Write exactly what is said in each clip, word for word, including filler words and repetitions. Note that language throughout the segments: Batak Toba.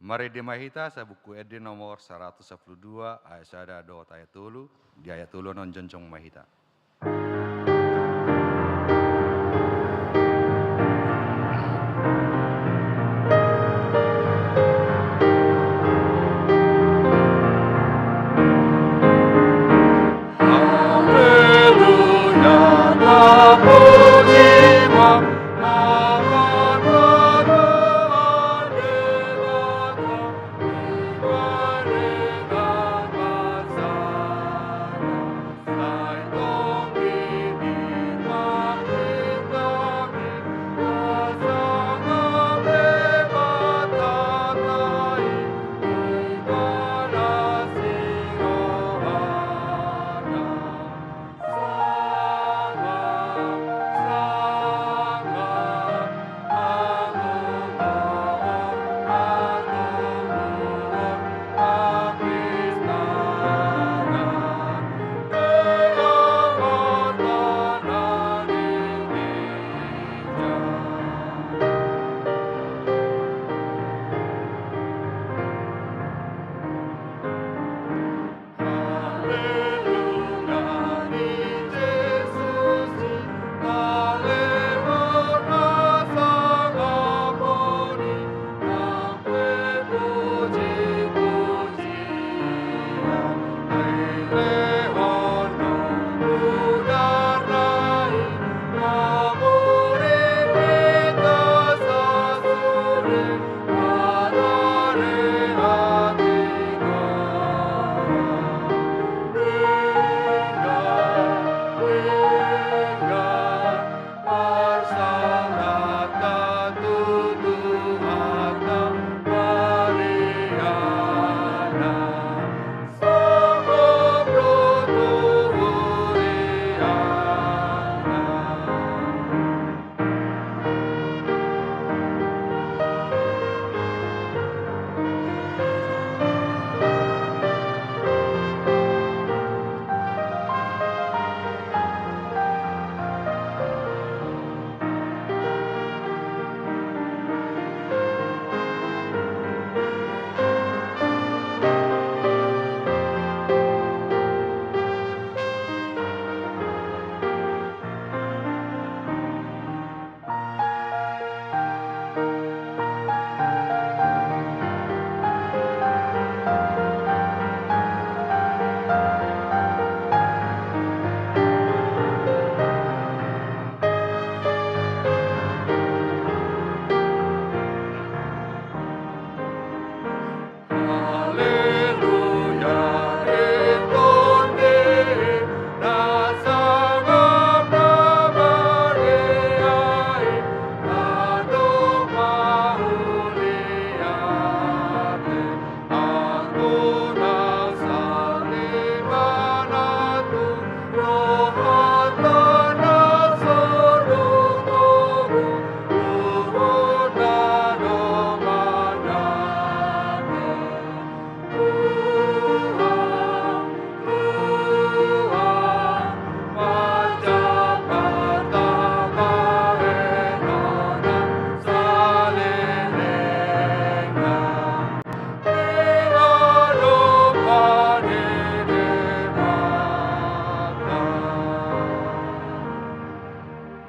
Marende ma hita, Buku Ende nomor saratus sampulu dua, ayat sada dohot ayat tolu. Di ayat tolu annon jongjong ma hita.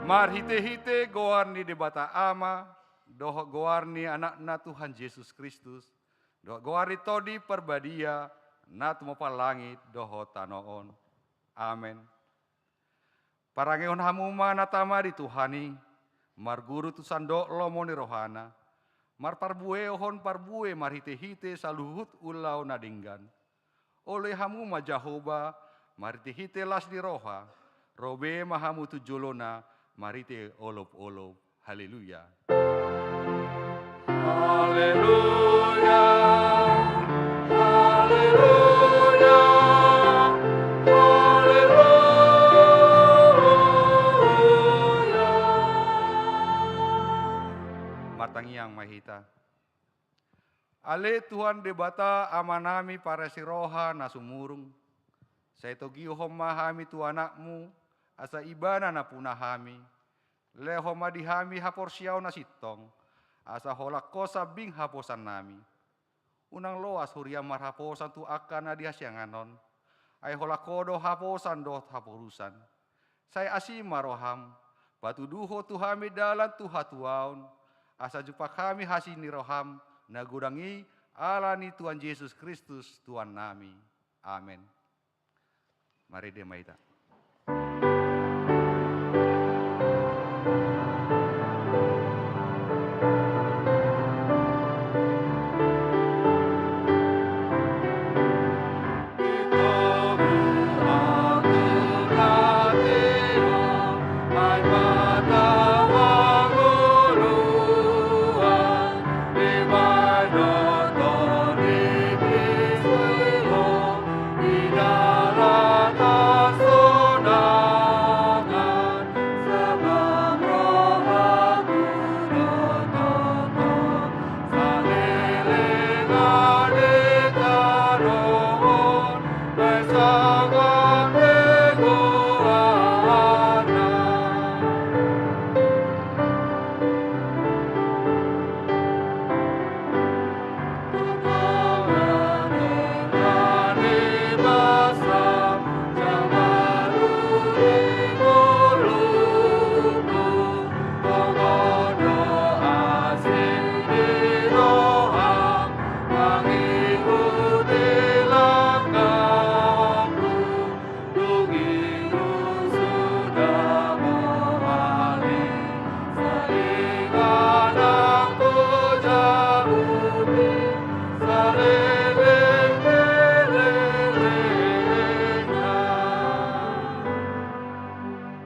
Marhitehite goar ni Debata Ama, dohot goar ni Anakna Tuhan Jesus Kristus, dohot goar ni Tondi Parbadia, na tumompa langit dohot tano on. Amen. Parangehon hamu ma na tama di Tuhan i, marguru tu sandok lomo ni rohana, marparbuehon parbue marhitehite saluhut ulaon na denggan. Oloi hamu ma Jahowa marhitehite las ni roha, ro be ma hamu tu jolona marhite olopolop. Haleluya. Haleluya. Haleluya. Haleluya. Martangiang ma hita. Ale Tuhan Debata Amanami parasi roha na sumurung, sai togihon ma hami tu Anakmu, asa Ibana nampuna hami. Lehon ma di hami haporseaon na sintong, asa holan Ho sambing haposannami. Unang loas huria marhaposan tu angka na di hasiangan on, ai holan Ho do haposan dohot haporusan. Sai asi ma roham, patuduhon tu hami dalan tu hatuaon, asa jumpang hami asi ni roham na godang i, ala ni Tuhan Jesus Kristus Tuhannami. Amen. Marende ma hita.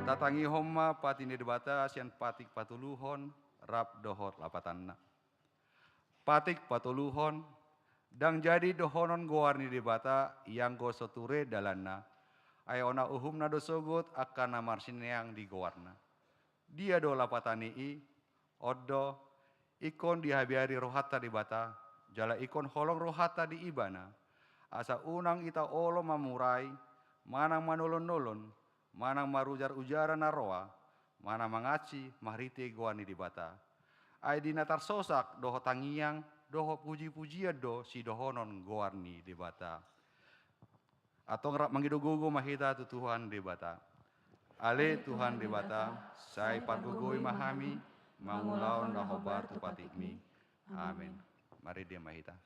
Tatangihon ma patik ni Debata sian patik patoluhon rap dohot lapatanna. Patik patoluhon, ndang jadi dohonon goar ni Debata ianggo so ture dalanna, ai ona uhumna do sogot angka na marsineang di goarna. Dia do lapatan ni i? On do, ingkon dihabiari rohanta Debata, jala ingkon holong rohanta di Ibana, asa unang hita olo mamurai, manang manolon-nolon, manang marujar-ujaran na roa, manang mangansi marhite goar ni Debata. Ai di na tarsosak dohot tangiang dohot puji-pujian do sidohonon goar ni Debata. Antong rap mangido gogo ma hita tu Tuhan Debata. Ale Tuhan Debata, sai pargogoi ma hami mangulahon na hombar tu patikmi. Amen. Marende ma hita.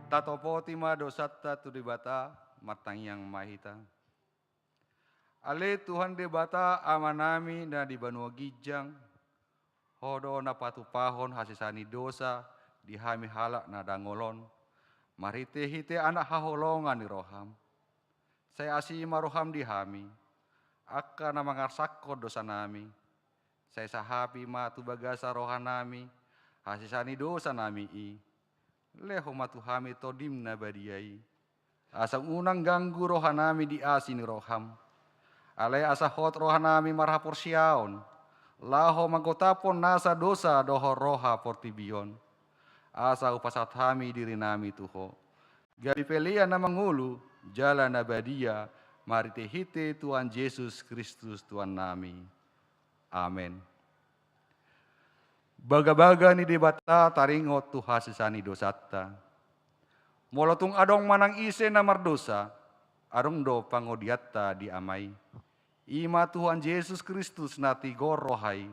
Tatopoti ma dosanta tu Debata, martangiang ma hita. Ale Tuhan Debata Amanami na di banua ginjang, Ho do na patumpahon hasesaan ni dosa di hami halak na dangol on, marhite-hite Anak haholongan ni roham. Sai asi ma roham di hami, angka na mangarsakkon dosanami. Sai sahapi ma tu bagasan rohanami hasesaan ni dosanami i. Lehon ma tu hami Tondim na badia i, asa unang ganggu rohanami di asi ni roham. Alai asa hot rohanami marhaporseaon, laho manggotaphon nasa dosa dohot roha portibi on, asa hupasahat hami dirinami tu Ho, gabe pelean na mangolu jala na badia, marhitehite Tuhan Jesus Kristus Tuhannami. Amen. Bagabaga ni Debata taringot tu hasesaan ni dosanta. Molo tung adong manang ise na mardosa, adong do pangodianta di Ama i, i ma Tuhan Jesus Kristus na tigor roha i.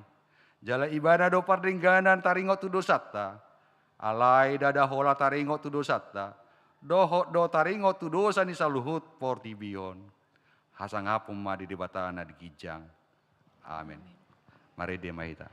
Jala Ibana do pardengganan taringot tu dosanta. Alai ndada holan taringot tu dosanta, dohot do taringot tu dosa ni saluhut portibi on. Hasangapon ma di Debata na di ginjang. Amen. Marende ma hita.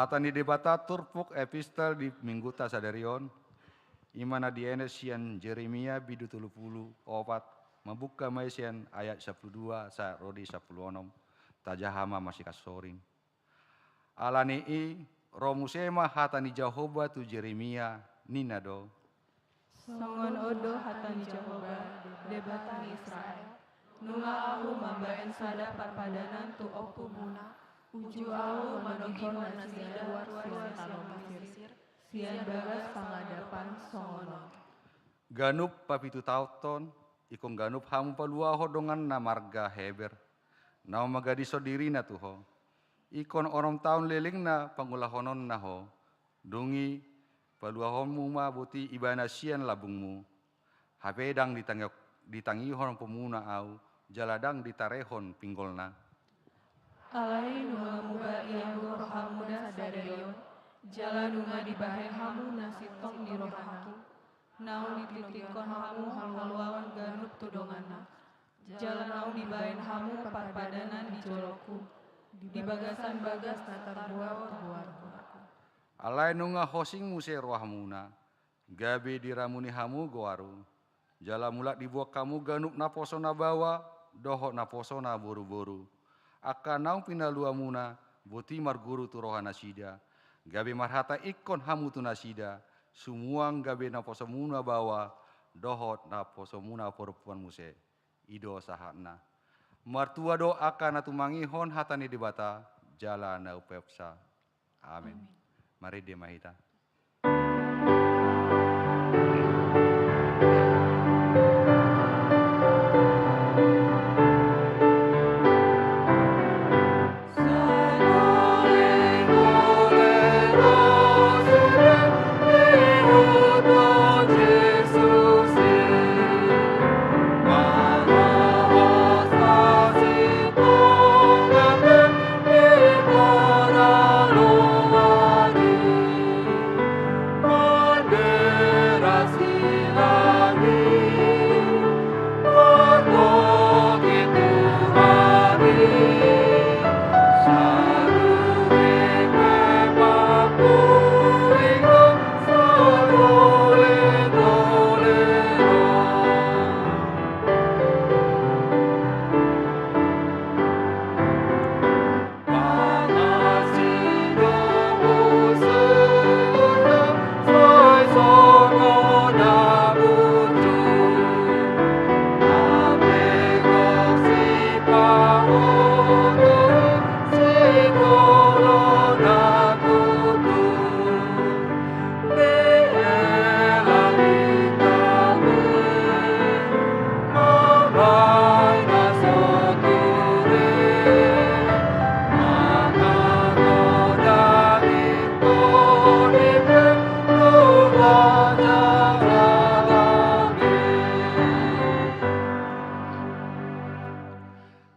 Hata ni Debata turpuk epistel di mingguta sadari on, i ma na dienet sian Jeremia bindu tolu pulu opat, mambuka ma i sian ayat sampulu dua sahat ro di sampulu onom. Tajaha ma masikansoring. Alani i, ro muse ma hata ni Jahowa tu Jeremia, ninna do: Songon on do hata ni Jahowa, Debata ni Israel: Nunga Ahu mambahen sada parpadanan tu ompumuna, uju Ahu manogihon nasida ruar sian tano Mesir, sian bagas pangadapan songon on. Ganup papitu taon ingkon ganup hamu paluahon donganna marga Heber, naung mangadihon dirina tu ho. Ingkon onom taon lelengna pangulahononna ho, dung i paluahonmu ma boti ibana sian lambungmu. Hape ndang ditangi-, ditangihon ompumuna Ahu, jala ndang ditarehon pinggolna. Alai nunga muba ianggo rohamuna sadari on, jala nunga dibahen hamu na sintong ni rohangku, naung ditingtingkon hamu haluaon ganup tu donganna, jala naung dibahen hamu parpadanan di jolongku, di bagasan bagas na tarbuat tu goarku. Alai nunga hosing muse rohamuna, gabe diramuni hamu goarhu, jala mulak dibuat hamu ganup naposo na baoa dohot naposo na boruboru. Angka naung pinaluamuna boti marguru tu rohanasida, Gabe marhata ingkon hamu tu nasida, sumuang gabe naposomuna baoa dohot naposomuna parompuan muse. I do sahatna. Martua do angka na tumangihon hata ni Debata jala na umpeopsa. Amen. Amen. Marende ma hita.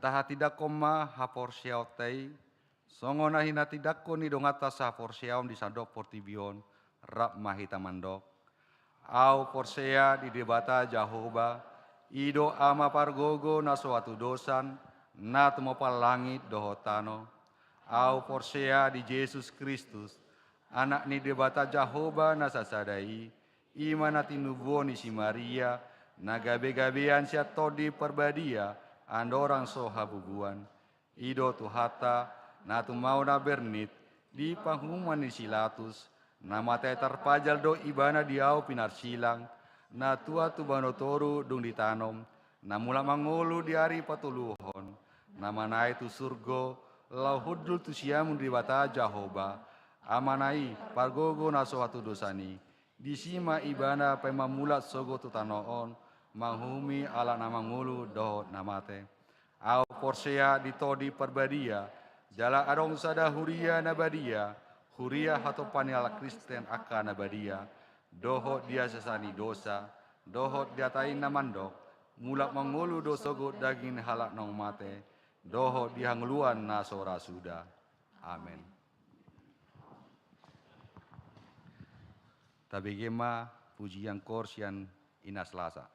Tahatindangkon ma haporseaonta i, songon na hinatindangkon ni donganta sahaporseaon di sandok portibi on, rap ma hita mandok. Ahu porsea di Debata Jahowa, i do Ama pargogo na so hatudosan, na tumompa langit dohot tano. Ahu porsea di Jesus Kristus, Anak ni Debata Jahowa na sasada i, i ma na tinubuhon ni si Maria, na gabegabean sian Tondi Parbadia, andorang so habubuan. I do Tuhanta, na tumau na bernit, di panguhuman ni si Latus, na mate tarpajal do ibana di ahu pinarsilang, na tuat tu banua toru dung ditanom, na mulak mangolu di ari patoluhon, na manaek tu surgo, laho hundul tu siamun ni Debata Jahowa, Amana i, pargogo na so hatudosan i, disi ma ibana paima mulak sogot tu tano on, manguhumi halak na mangolu dohot na mate. Ahu porsea di Tondi Parbadia, jala adong sada huria na badia, huria hatopan ni halak Kristen angka na badia, dohot di hasesaan ni dosa, dohot di hata i na mandok, mulak mangolu do sogot daging ni halak naung mate, dohot di hangoluan na so ra suda. Amen. Tabege ma pujian koor sian Inas Lasa.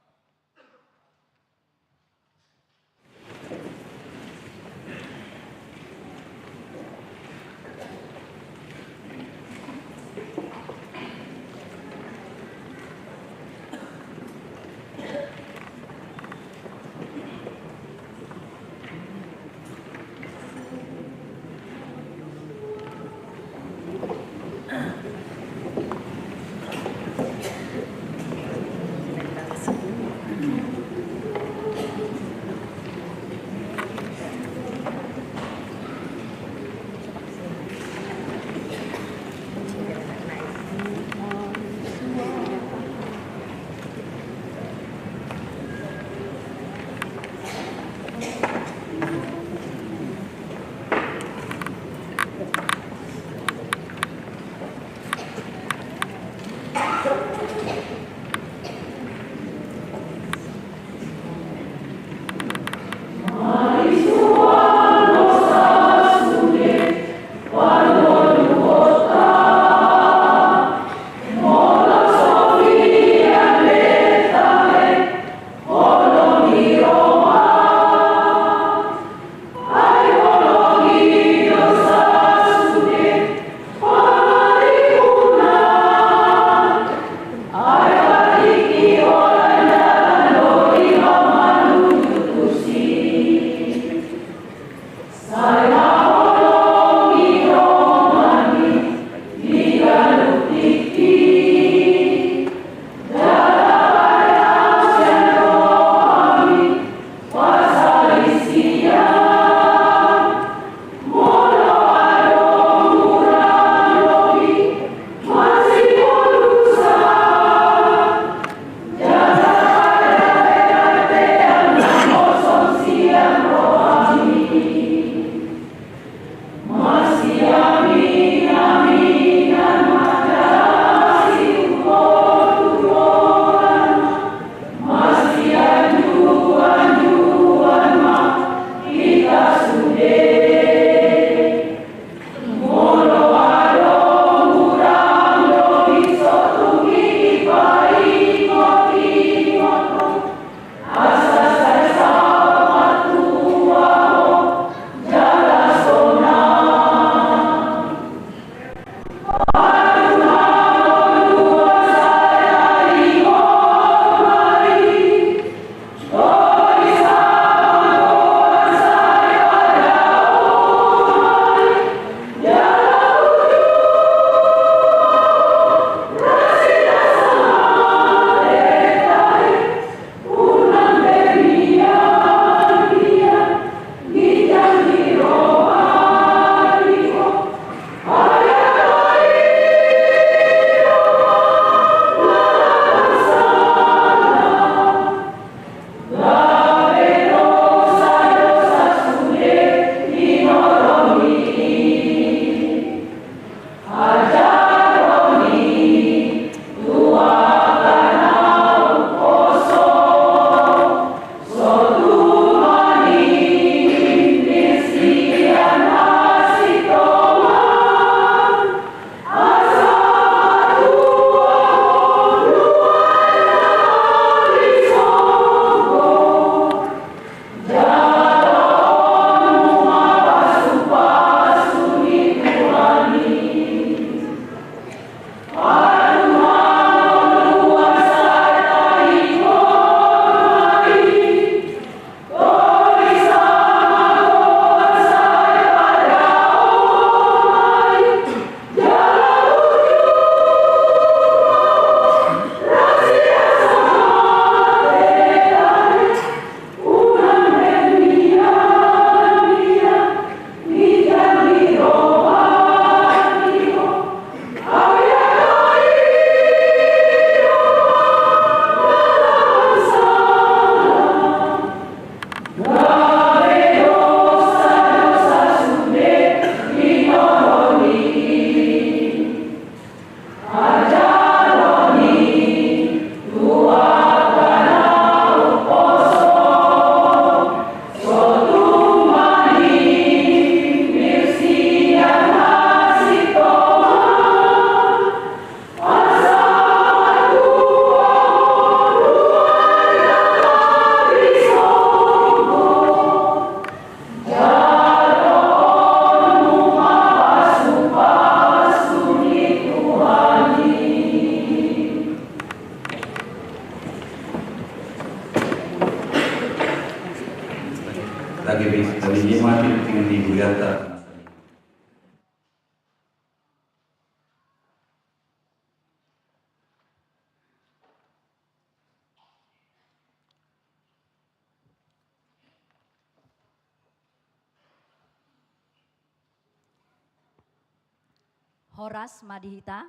Horas ma di hita.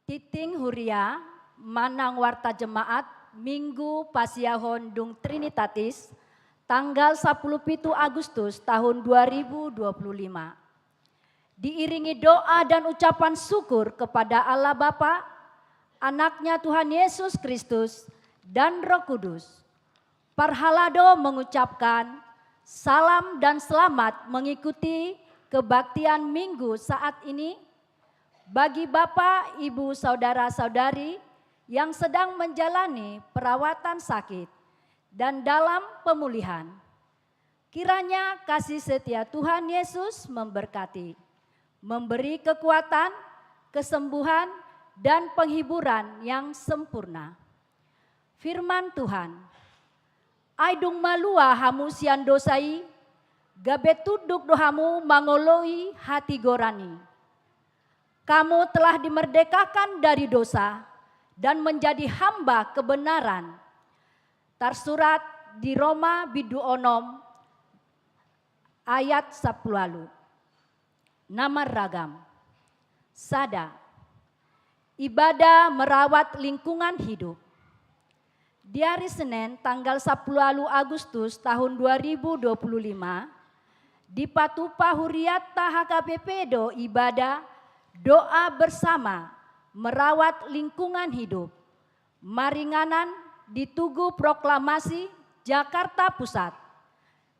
Tingting huria manang warta jemaat Minggu pasiahon dung Trinitatis, tanggal sapuluh pitu Agustus tahun dua ribu dua puluh lima. Diiringi doa dan ucapan syukur kepada Allah Bapa, Anaknya Tuhan Yesus Kristus, dan Roh Kudus. Parhalado mengucapkan salam dan selamat mengikuti kebaktian Minggu saat ini bagi Bapak, Ibu, Saudara-saudari yang sedang menjalani perawatan sakit dan dalam pemulihan. Kiranya kasih setia Tuhan Yesus memberkati, memberi kekuatan, kesembuhan, dan penghiburan yang sempurna. Firman Tuhan, ai dung malua hamu sian dosa i, gabe tunduk do hamu mangoloi hatigoran i. Kamu telah dimerdekakan dari dosa dan menjadi hamba kebenaran. Tersurat di Roma bindu onom ayat sapuluh ualu. Na marragam. Sada. Ibadah merawat lingkungan hidup. Di hari Senin tanggal sapuluh ualu Agustus tahun dua ribu dua puluh lima, dipatupa huriatta H K B P do ibadah doa bersama merawat lingkungan hidup. Maringanan di Tugu Proklamasi, Jakarta Pusat.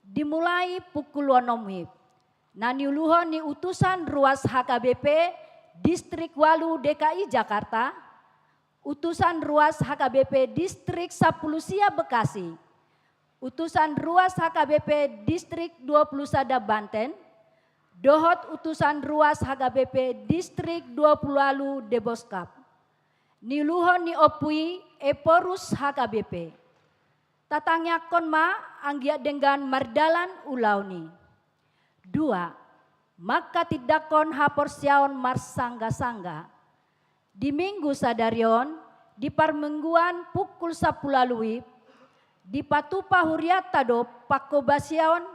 Dimulai pukul onom wib. Na niuluhon ni utusan ruas H K B P Distrik ualu D K I Jakarta, utusan ruas H K B P Distrik sapuluh sia Bekasi, utusan ruas H K B P Distrik dua puluh sada Banten, dohot utusan ruas H K B P Distrik dua puluh ualu Deboskap. Niuluhon ni ompu i Ephorus H K B P. Tatangiangkon ma anggiat denggan mardalan ulaon i. Dua, mangkatindangkon haporseaon marsanggasangga. Di Minggu sadari on, di parmingguan pukul sapuluh ualu wib, dipatupa huriatta do pangkobasion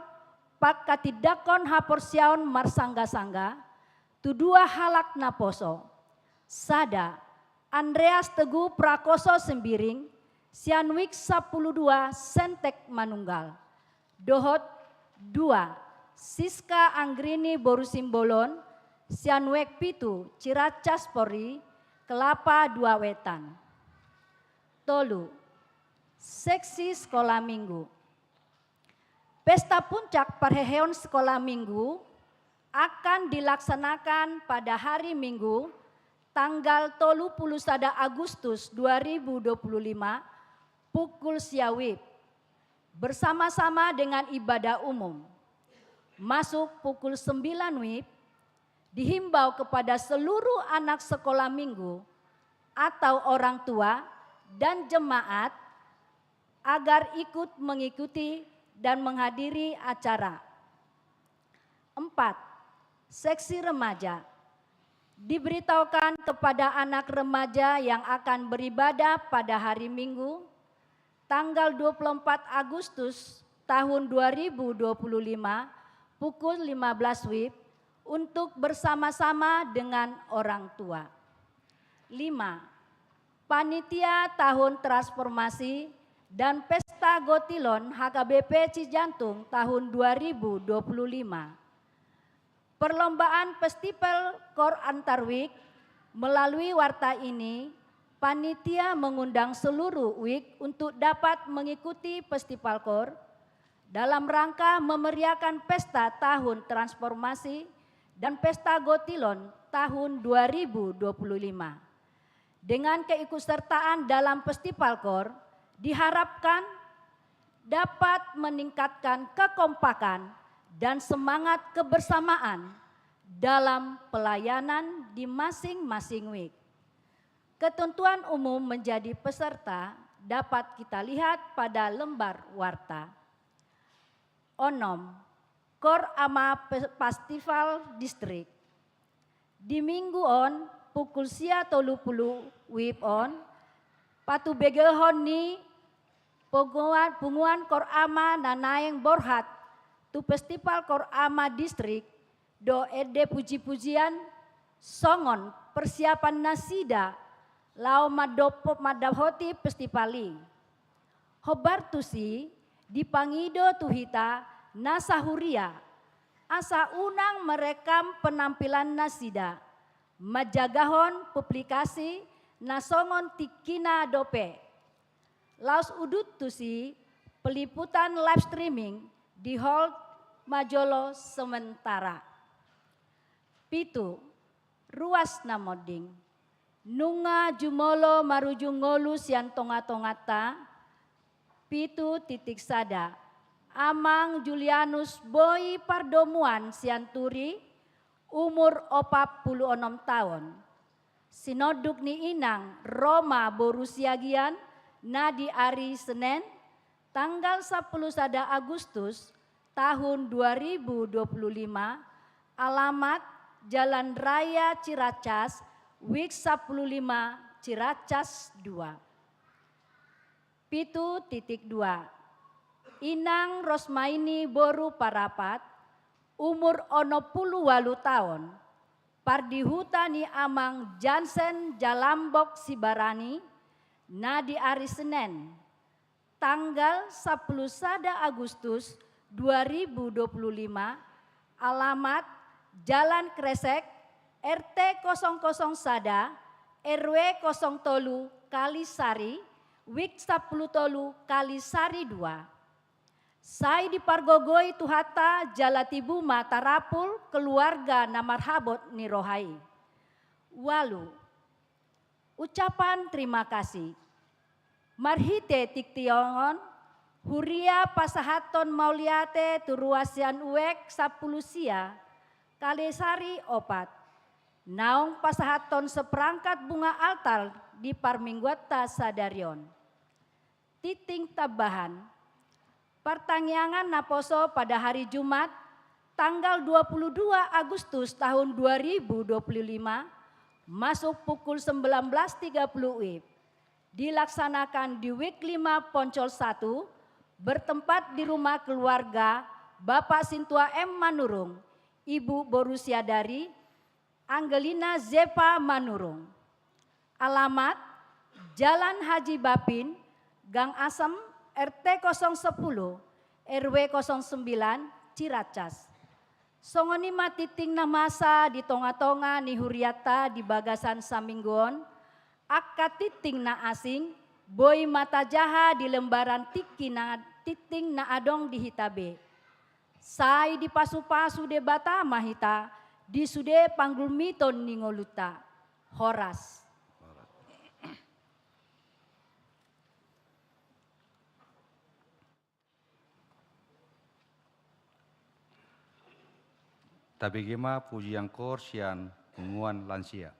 pangkatindangkon haporseaon marsanggasangga tu dua halak naposo. Sada, Andreas Teguh Prakoso Sembiring, sian wik sapuluh dua Sentek Manunggal. Dohot dua, Siska Anggrini boru Simbolon, sian wik pitu Ciracas Pori, Kelapa dua Wetan. Tolu, seksi sekolah minggu. Pesta puncak parheheon sekolah minggu akan dilaksanakan pada hari Minggu, tanggal tolu puluh sada Agustus dua ribu dua puluh lima, pukul sia wib, bersama-sama dengan ibadah umum. Masuk pukul sembilan wib, dihimbau kepada seluruh anak sekolah minggu atau orang tua dan jemaat agar ikut mengikuti dan menghadiri acara. Empat, seksi remaja. Diberitahukan kepada anak remaja yang akan beribadah pada hari Minggu, tanggal dua puluh empat Agustus tahun dua ribu dua puluh lima, pukul lima belas wib, untuk bersama-sama dengan orang tua. Lima, panitia tahun transformasi dan pesta gotilon H K B P Cijantung tahun dua ribu dua puluh lima. Perlombaan festival kor antar wik. Melalui warta ini, panitia mengundang seluruh wik untuk dapat mengikuti festival kor dalam rangka memeriahkan pesta tahun transformasi dan pesta gotilon tahun dua ribu dua puluh lima. Dengan keikutsertaan dalam festival kor, diharapkan dapat meningkatkan kekompakan dan semangat kebersamaan dalam pelayanan di masing-masing wik. Ketentuan umum menjadi peserta dapat kita lihat pada lembar warta. Onom, Kor Ama Pe-, Festival Distrik. Di Minggu on, pukul sia tolu pulu wib on, patubegehon ni punguan, punguan Kor Ama na naeng borhat tu Festival Kor Ama Distrik, do ende puji-pujian songon persiapan nasida laho mandop-, mandapothon festival i. Hombar tusi dipangido tu hita nasa huria asa unang merekam penampilan nasida, manjagahon publikasi na songon tingkina dope. Laos udut tusi peliputan live streaming dihold ma jolo sementara. Pitu, ruas na monding. Nunga jumolo marujung ngolu sian tonga-tonganta. Pitu titik sada. Amang Julianus Boi Pardomuan Sianturi, umur opat pulu onom taon. Sinonduk ni inang Roma boru Siagian, na di ari Senen, tanggal sampulu sada Agustus tahun dua ribu dua puluh lima, alamat Jalan Raya Ciracas, Wik sampulu lima, Ciracas dua. Pitu titik dua. Inang Rosmaini boru Parapat, umur onom pulu ualu taon, pardihuta ni amang Jansen Jalambok Sibarani, na di ari Senen, tanggal sampulu sada Agustus dua ribu dua puluh lima, alamat Jalan Kresek, R T kosong kosong sada, R W kosong tolu Kalisari, Wik sampulu tolu Kalisari dua. Sai dipargogoi Tuhanta jala tibu ma tarapul keluarga na marhabot ni roha i. Ualu. Ucapan terima kasih. Marhite tingki on, huria pasahathon mauliate tu ruas sian uek sampulu sia, Kalisari opat. Naung pasahathon seperangkat bunga altar di parmingguanta sadari on. Tingting tambahan. Partangiangan naposo pada hari Jumat, tanggal dua puluh dua Agustus tahun dua ribu dua puluh lima, masuk pukul sembilan belas tiga puluh W I B, dilaksanakan di Wik lima Poncol satu, bertempat di rumah keluarga Bapak Sintua M Manurung, Ibu boru Siadari, Angelina Zepa Manurung. Alamat, Jalan Haji Bapin, Gang Asem, R T kosong sepuluh, R W kosong sembilan, Ciracas. Songon i ma tingting na masa di tonga-tonga ni hurianta di bagasan saminggu on, angka tingting na asing, boi ma tajaha di lembaran tingki na, tingting na adong di hita be. Sai dipasu-pasu Debata ma hita di sude panggulmiton ni ngolunta. Horas. Tabege ma pujian koor sian punguan lansia.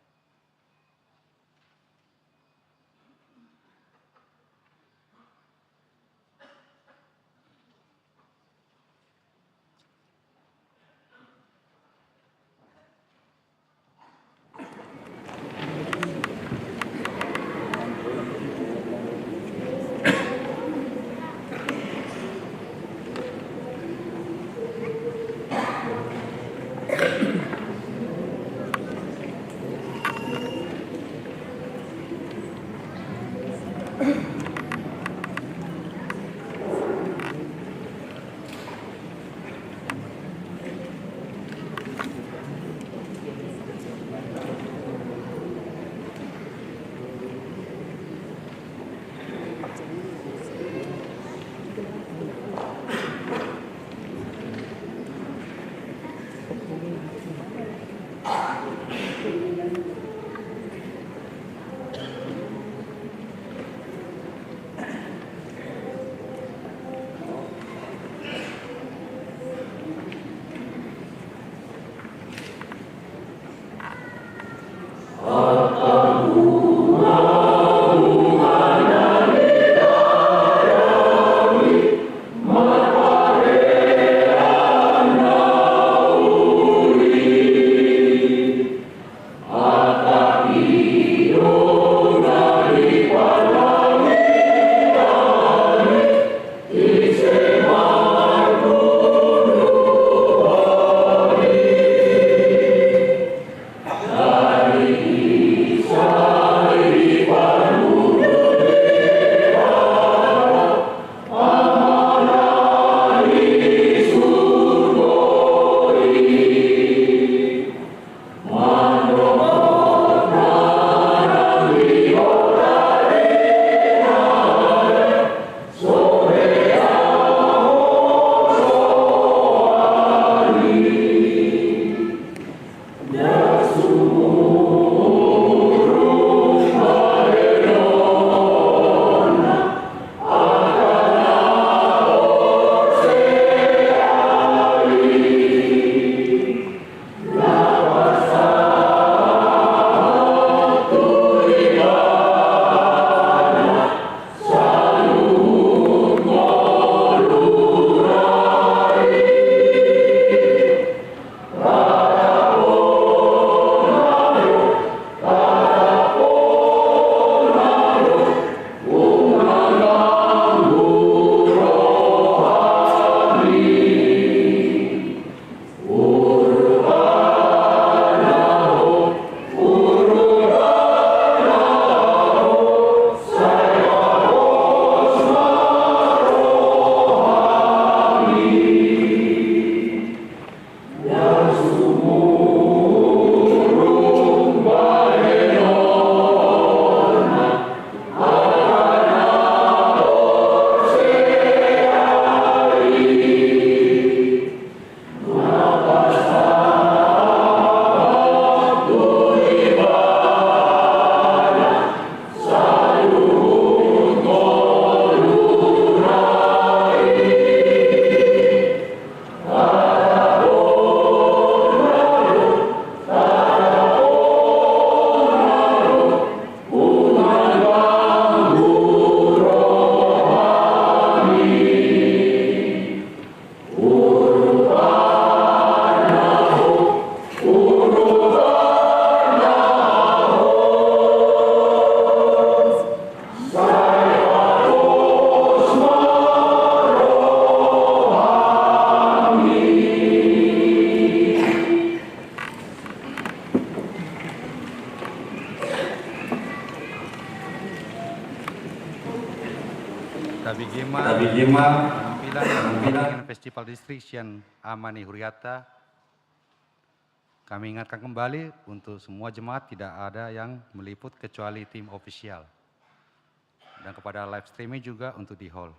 Tabege ma, tabege ma penampilan, penampilan Festival Distrik sian Ama ni Huriata. Kami ingatkan kembali untuk semua jemaat tidak ada yang meliput kecuali tim ofisial. Dan kepada live streaming juga untuk di hall.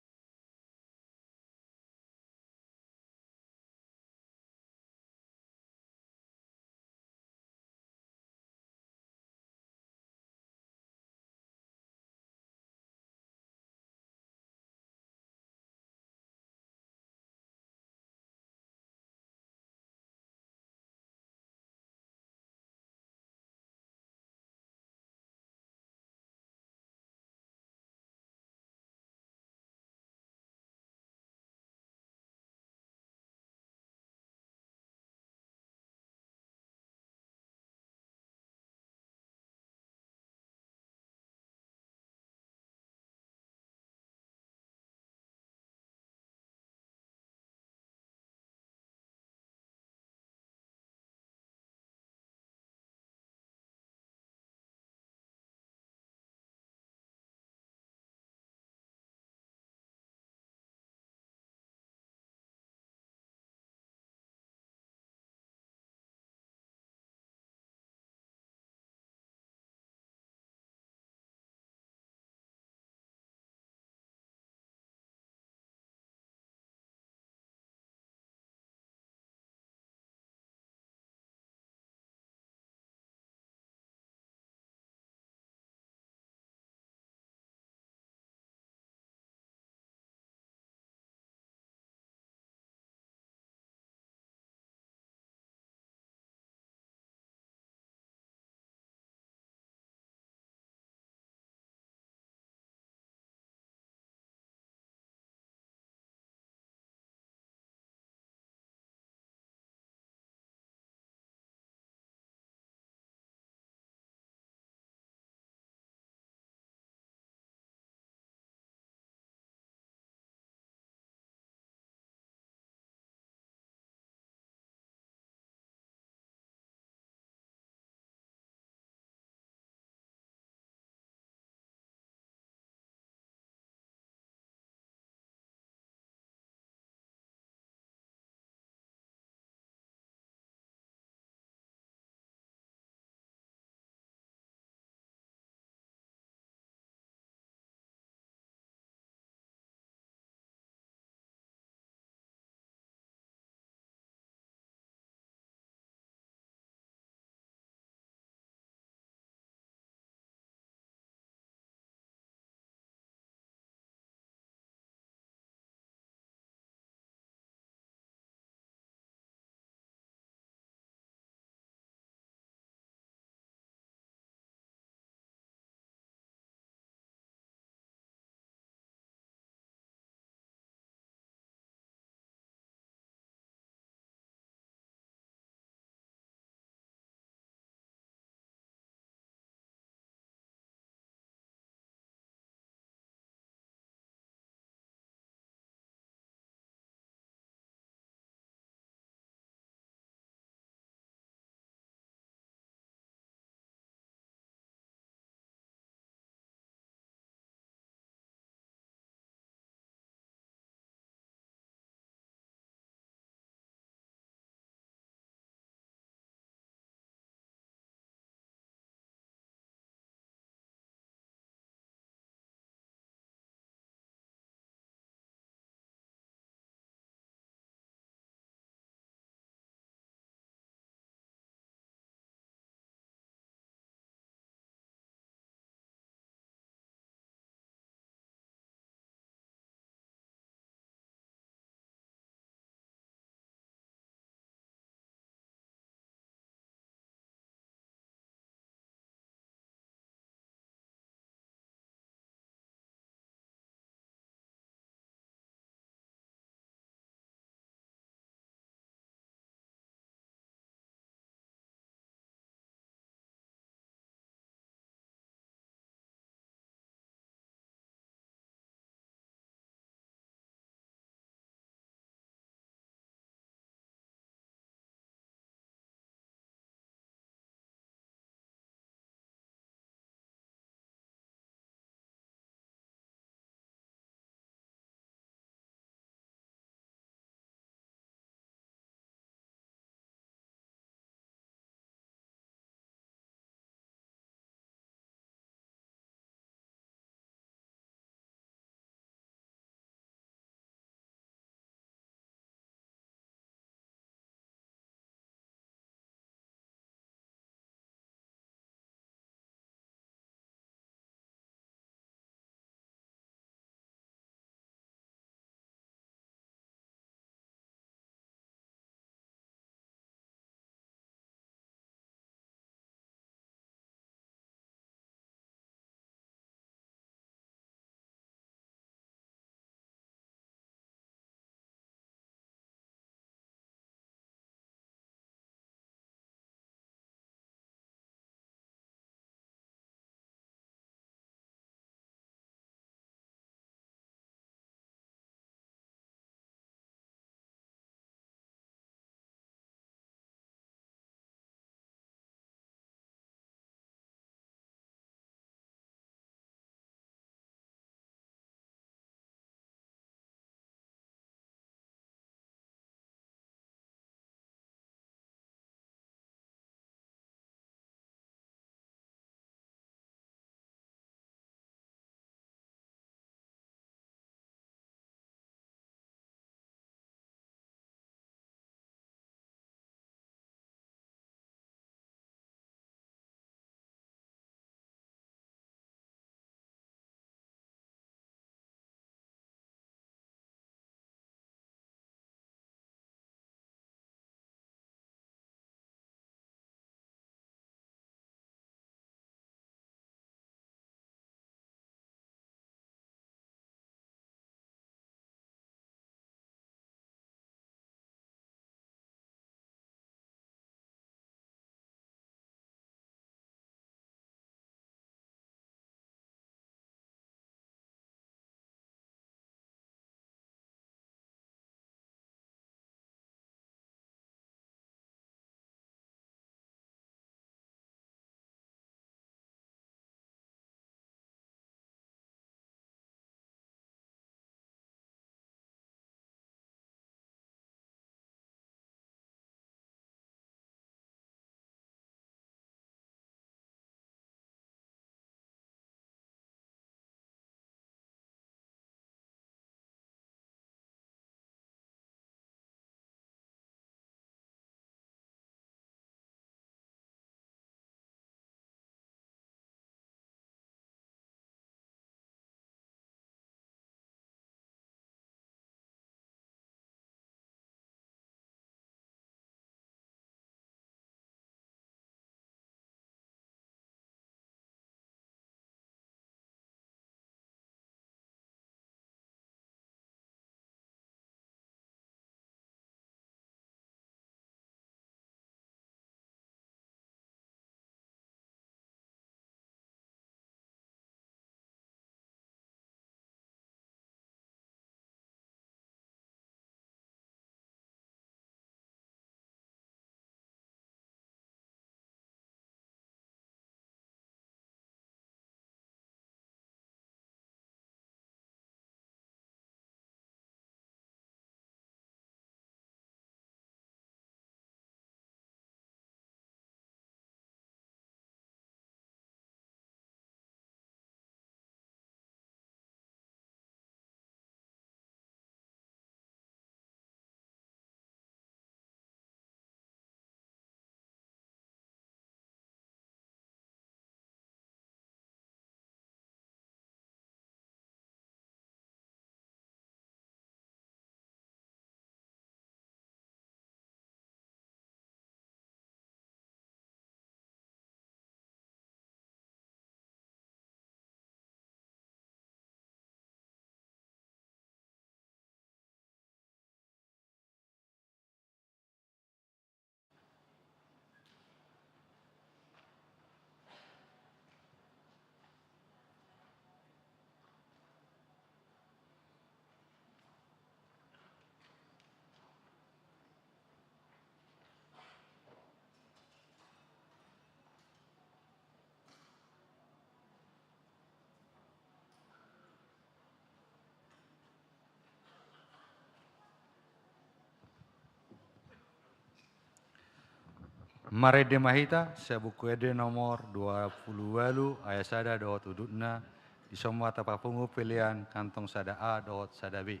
Marende ma hita sian Buku Ende nomor dua pulu ualu ayat sada dohot udutna, dison ma tapapungu pelean kantong sada A dohot sada B.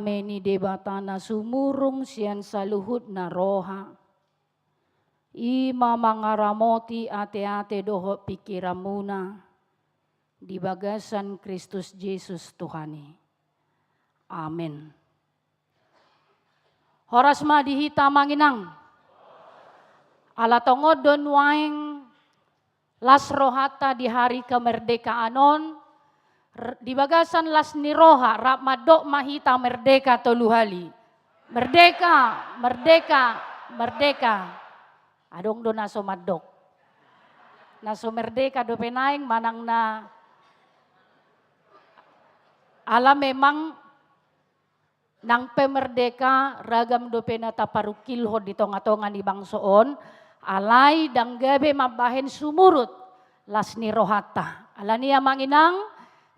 Dame ni Debata na sumurung sian saluhutna roha, i ma mangaramoti ateate dohot pingkiranmuna di bagasan Kristus Jesus Tuhan i. Amen. Horas ma di hita, amang inang. Ala tongon do nuaeng las rohanta di hari kemerdekaan on, r-, di bagasan las ni roha, rap mandok ma hita merdeka tolu hali. Merdeka, merdeka, merdeka. Adong do na so mandok. Na so merdeka dope naeng manang na, ala memang nang pe merdeka, ragam dope na taparungkilhon di tongatonga ni bangso on, alai ndang gabe mambahen sumurut las ni rohanta. Alani i, amang inang,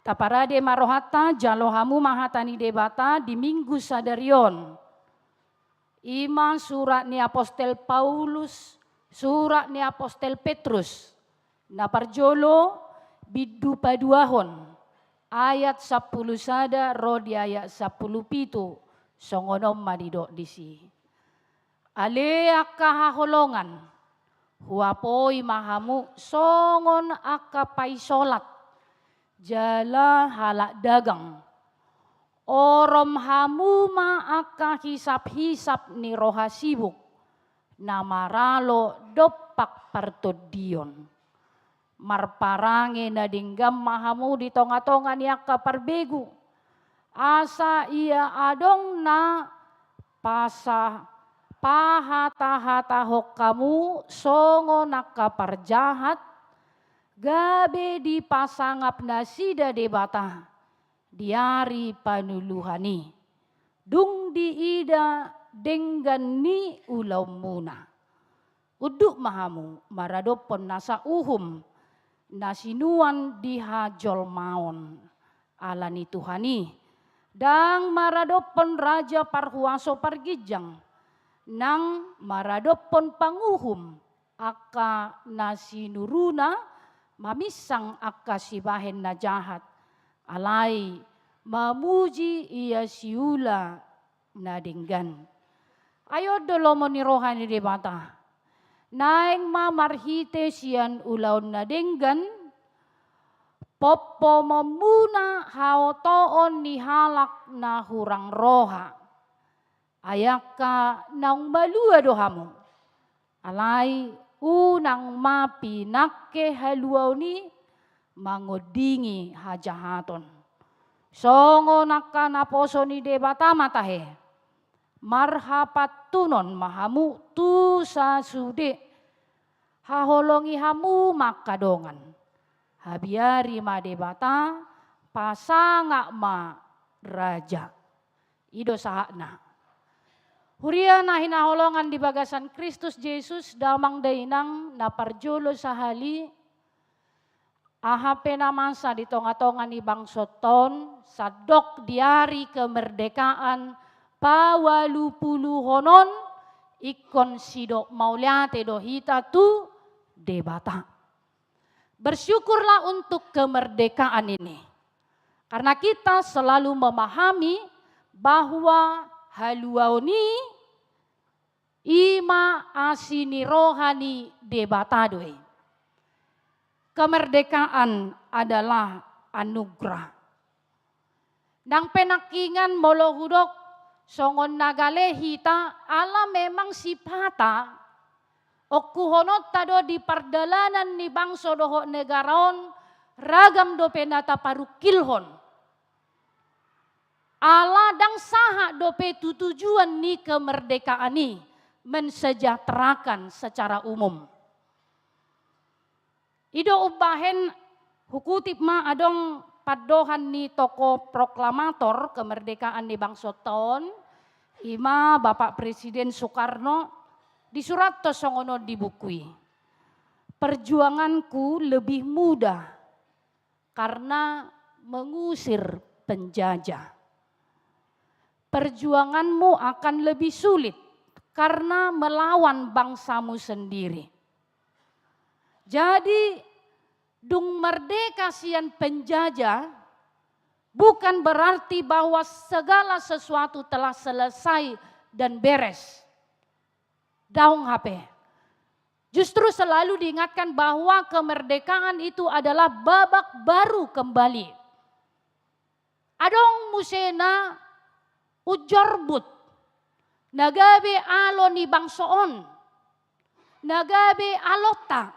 taparade ma rohanta, jalo hamu ma hata ni Debata di Minggu sadari on. I ma surat ni apostel Paulus, surat ni apostel Petrus. Na parjolo, bindu paduahon, ayat sampulu sada ro di ayat sampulu pitu, songon on ma didok disi. Ale angka haholongan, huapoi ma hamu songon angka paisolat, jala halak dagang. Orom hamu ma angka hisaphisap ni roha sibuk, na maralo dompak partondion. Marparange na denggan ma hamu di tongatonga ni angka parbegu. Asa ia adong na pasa-, pahatahata hamu songon angka parjahat, gabe dipasangap nasida Debata di ari panuluhan i. Dung diida denggan ni ulaonmuna. Unduk ma hamu maradophon nasa uhum na sinuan di hajolmaon ala ni Tuhan i. Ndang maradophon raja parhuaso parginjang, nang maradophon panguhum angka na sinuruna maminsang angka sibahen na jahat, alai mamuji ia siula na denggan. Ai on do lomo ni roha ni Debata. Naeng ma marhite sian ulaon na denggan, pompomonmuna haotoon ni halak na hurang roha. Ai angka naung malua do hamu. Alai unang ma pinangke haluaon i mangondingi hajahaton. Songon angka naposo ni Debata ma tahe. Marhapantunon ma hamu tu sasude. Haholongi hamu ma angka dongan. Habiari ma Debata, pasangap ma raja. I do sahatna. Huria na hinaholongan di bagasan Kristus Jesus, damang dainang, na parjolo sahali, aha pe na masa di tongatonga ni bangsonta on, sandok di ari kemerdekaan paualupuluhon on, ingkon sidok mauliate do hita tu Debata. Bersyukurlah untuk kemerdekaan ini. Karena kita selalu memahami bahwa haluaon i, i ma asi ni roha ni Debata do i. Kemerdekaan adalah anugerah. Nang pe nangkingan molo hudok songon na gale hita, ala memang sipata, ongkuhononta do di pardalanan ni bangso dohot negara on, ragam dope na taparungkilhon. Ala ndang sahat dope tu tujuan ni kemerdekaan i, mensejahterakan secara umum. I do umbahen hukutip ma adong pandohan ni tokoh proklamator kemerdekaan ni bangsonta on, i ma Bapak Presiden Soekarno, disurathon songon on di buku i. Perjuanganku lebih mudah karena mengusir penjajah. Perjuanganmu akan lebih sulit karena melawan bangsamu sendiri. Jadi, dung merdeka sian penjajah, bukan berarti bahwa segala sesuatu telah selesai dan beres. Daong hape. Justru selalu diingatkan bahwa kemerdekaan itu adalah babak baru kembali. Adong muse na unjorbut, na gabe alo ni bangso on, na gabe alonta.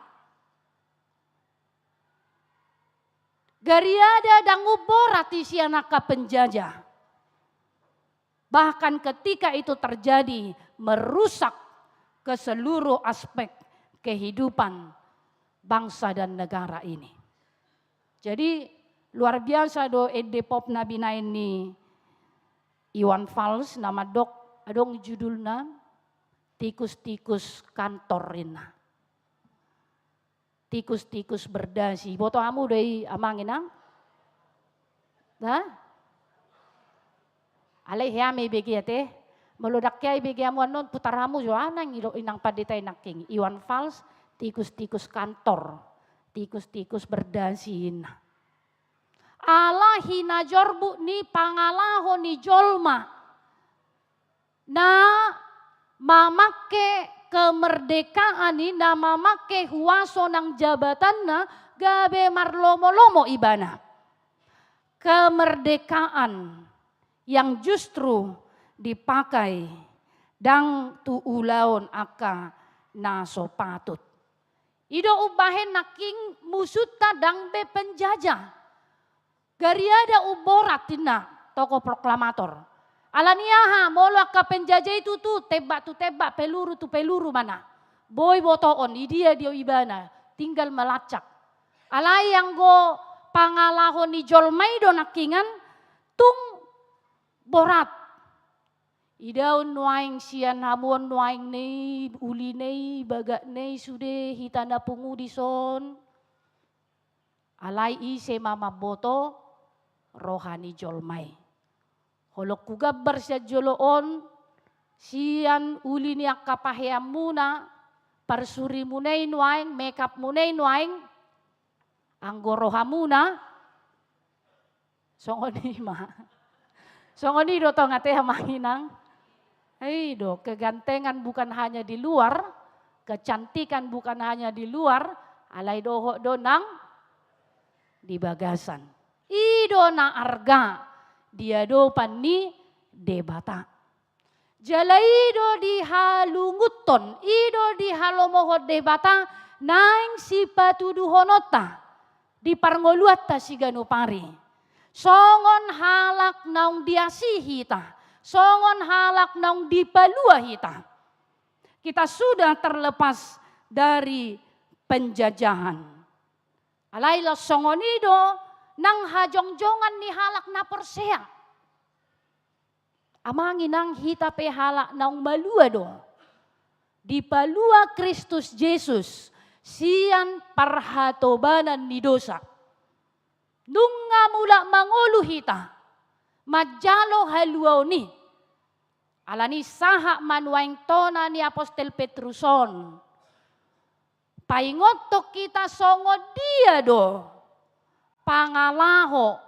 Gariada ndang umborat i sian angka penjajah. Bahkan ketika itu terjadi, merusak ke seluruh aspek kehidupan bangsa dan negara ini. Jadi, luar biasa do ende pop na binaen ni Iwan Fals, na mandok, adong judulna Tikus-tikus Kantor, ninna. Tikus-tikus berdasi. Boto hamu do i, amang inang? Hah? Alai hea ma ibege ate. Molo ndang hea ibege hamu annon, putar hamu jo, ah, nang i do inang pandita i nangkin. Iwan Fals, Tikus-tikus Kantor. Tikus-tikus berdasi, ninna. Ala hinajorbut ni pangalaho ni jolma na mamangke kemerdekaan i, na mamangke huaso nang jabatanna gabe marlomo-lomo ibana. Kemerdekaan yang justru dipakai ndang tu ulaon angka na so patut. I do umbahen nangkin musunta ndang be penjajah. Gariada umborat, ninna tokoh proklamator. Ala ni aha, molo angka penjajah i tutu tembak tu tembak, peluru tu peluru ma na. Boi botoon, idia do ibana, tinggal melacak. Alai anggo pangalaho ni jolma i do nangkiningan, tung borat. Idaon nuaeng sian hamu on nuaeng, na i ulina i, bagakna i, sude hita na pungu dison. Alai ise ma mamboto roha ni jolma i? Holong hugambar sian jolo on, sian uli ni angka paheanmuna, parsurimuna i nuaeng, makeupmuna i nuaeng, anggo rohamuna, songon i ma. Songon i do tong ate, amang inang? I do, kegantengan bukan hanya di luar, kecantikan bukan hanya di luar, alai dohot do nang di bagasan. I do na arga di adopan ni Debata. Jala i do dihalungunhon, i do dihalomohon Debata naeng sipatuduhononta di parngoluanta siganup ari. Songon halak naung diasihi hita, songon halak naung dipalua hita. Kita sudah terlepas dari penjajahan. Alai laos songon i do nang hajongjongan ni halak na porsea. Amang inang, hita pe halak naung malua do. Dipalua Kristus Jesus sian parhatobanan ni dosa. Nunga mulak mangolu hita manjalo haluaon i. Ala ni i sahat ma nuaeng tona ni apostel Petrus on. Paingothon hita songon dia do pangalaho,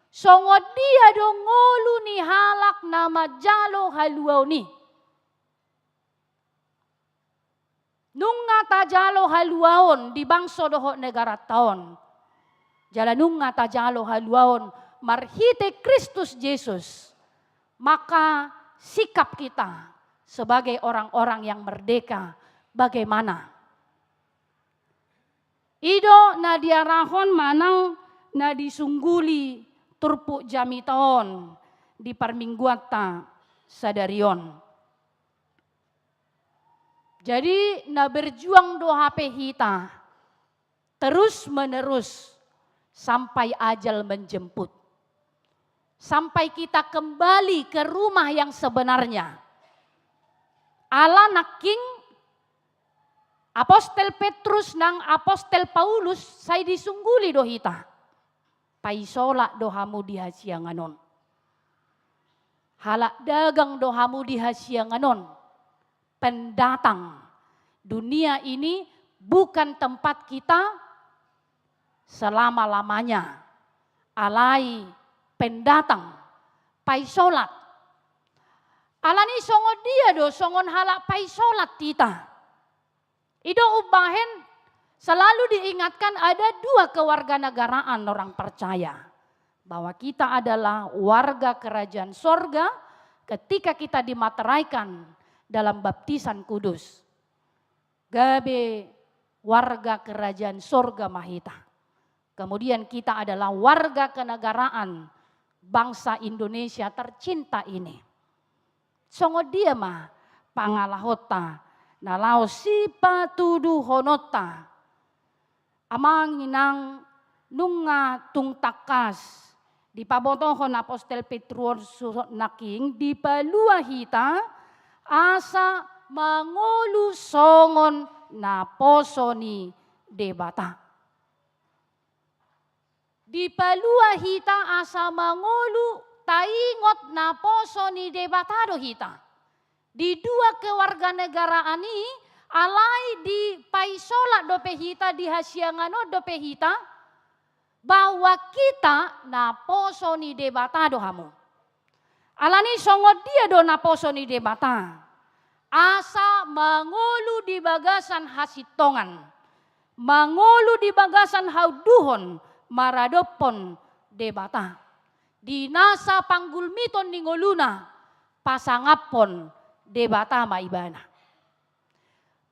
songon dia do ngolu ni halak na manjalo haluaon i. Nunga tajalo haluaon di bangso dohot negaranta on. Jala nunga tajalo haluaon marhite Kristus Jesus. Maka sikap kita sebagai orang-orang yang merdeka bagaimana? I do na diarahon manang na disungguli turpuk jamita on di parmingguanta sadari on. Jadi, na berjuang do hape hita terus-menerus sampai ajal menjemput. Sampai kita kembali ke rumah yang sebenarnya. Ala nangkin apostel Petrus nang apostel Paulus sai disungguli do hita. Paisolat do hamu di hasiangan on. Halak dagang do hamu di hasiangan on. Pendatang. Dunia ini bukan tempat kita selama-lamanya. Alai pendatang, paisolat. Alani songon dia do, songon halak paisolat hita. I do umbahen selalu diingatkan ada dua kewarganegaraan orang percaya. Bahwa kita adalah warga kerajaan sorga ketika kita dimateraikan dalam baptisan kudus. Gabe warga kerajaan sorga ma hita. Kemudian kita adalah warga kenegaraan bangsa Indonesia tercinta ini. Songon dia ma pangalahonta na laho sipatuduhononta. Amang inang, nunga tung tangkas dipabotohon apostel Petrus nangkin, dipalua hita asa mangolu songon naposo ni Debata. Dipalua hita asa mangolu, taingot naposo ni Debata do hita. Di dua kewarganegaraan i, alai dipaisolat dope hita, di hasiangan on dope hita, bahwa kita naposo ni Debata do hamu. Alani songon dia do naposo ni Debata? Asa mangolu di bagasan hasintongan, mangolu di bagasan haunduhon maradophon Debata. Di nasa panggulmiton ni ngoluna, pasangaphon Debata ma ibana.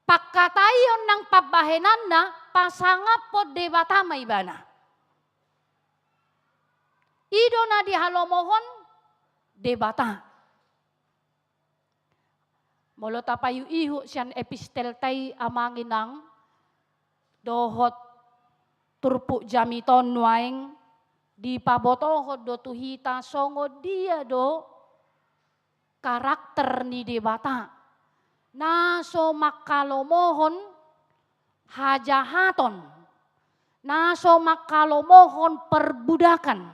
Pangkataion nang pambahenanna, pasangaphon Debata ma ibana. I do na dihalomohon Debata. Molo tapaihut-ihut sian epistelta i, amang inang, dohot turpuk jamita on nuaeng, dipabotohon do tu hita songon dia do karakter ni Debata, na so manghalomohon hajahaton, na so manghalomohon perbudakan,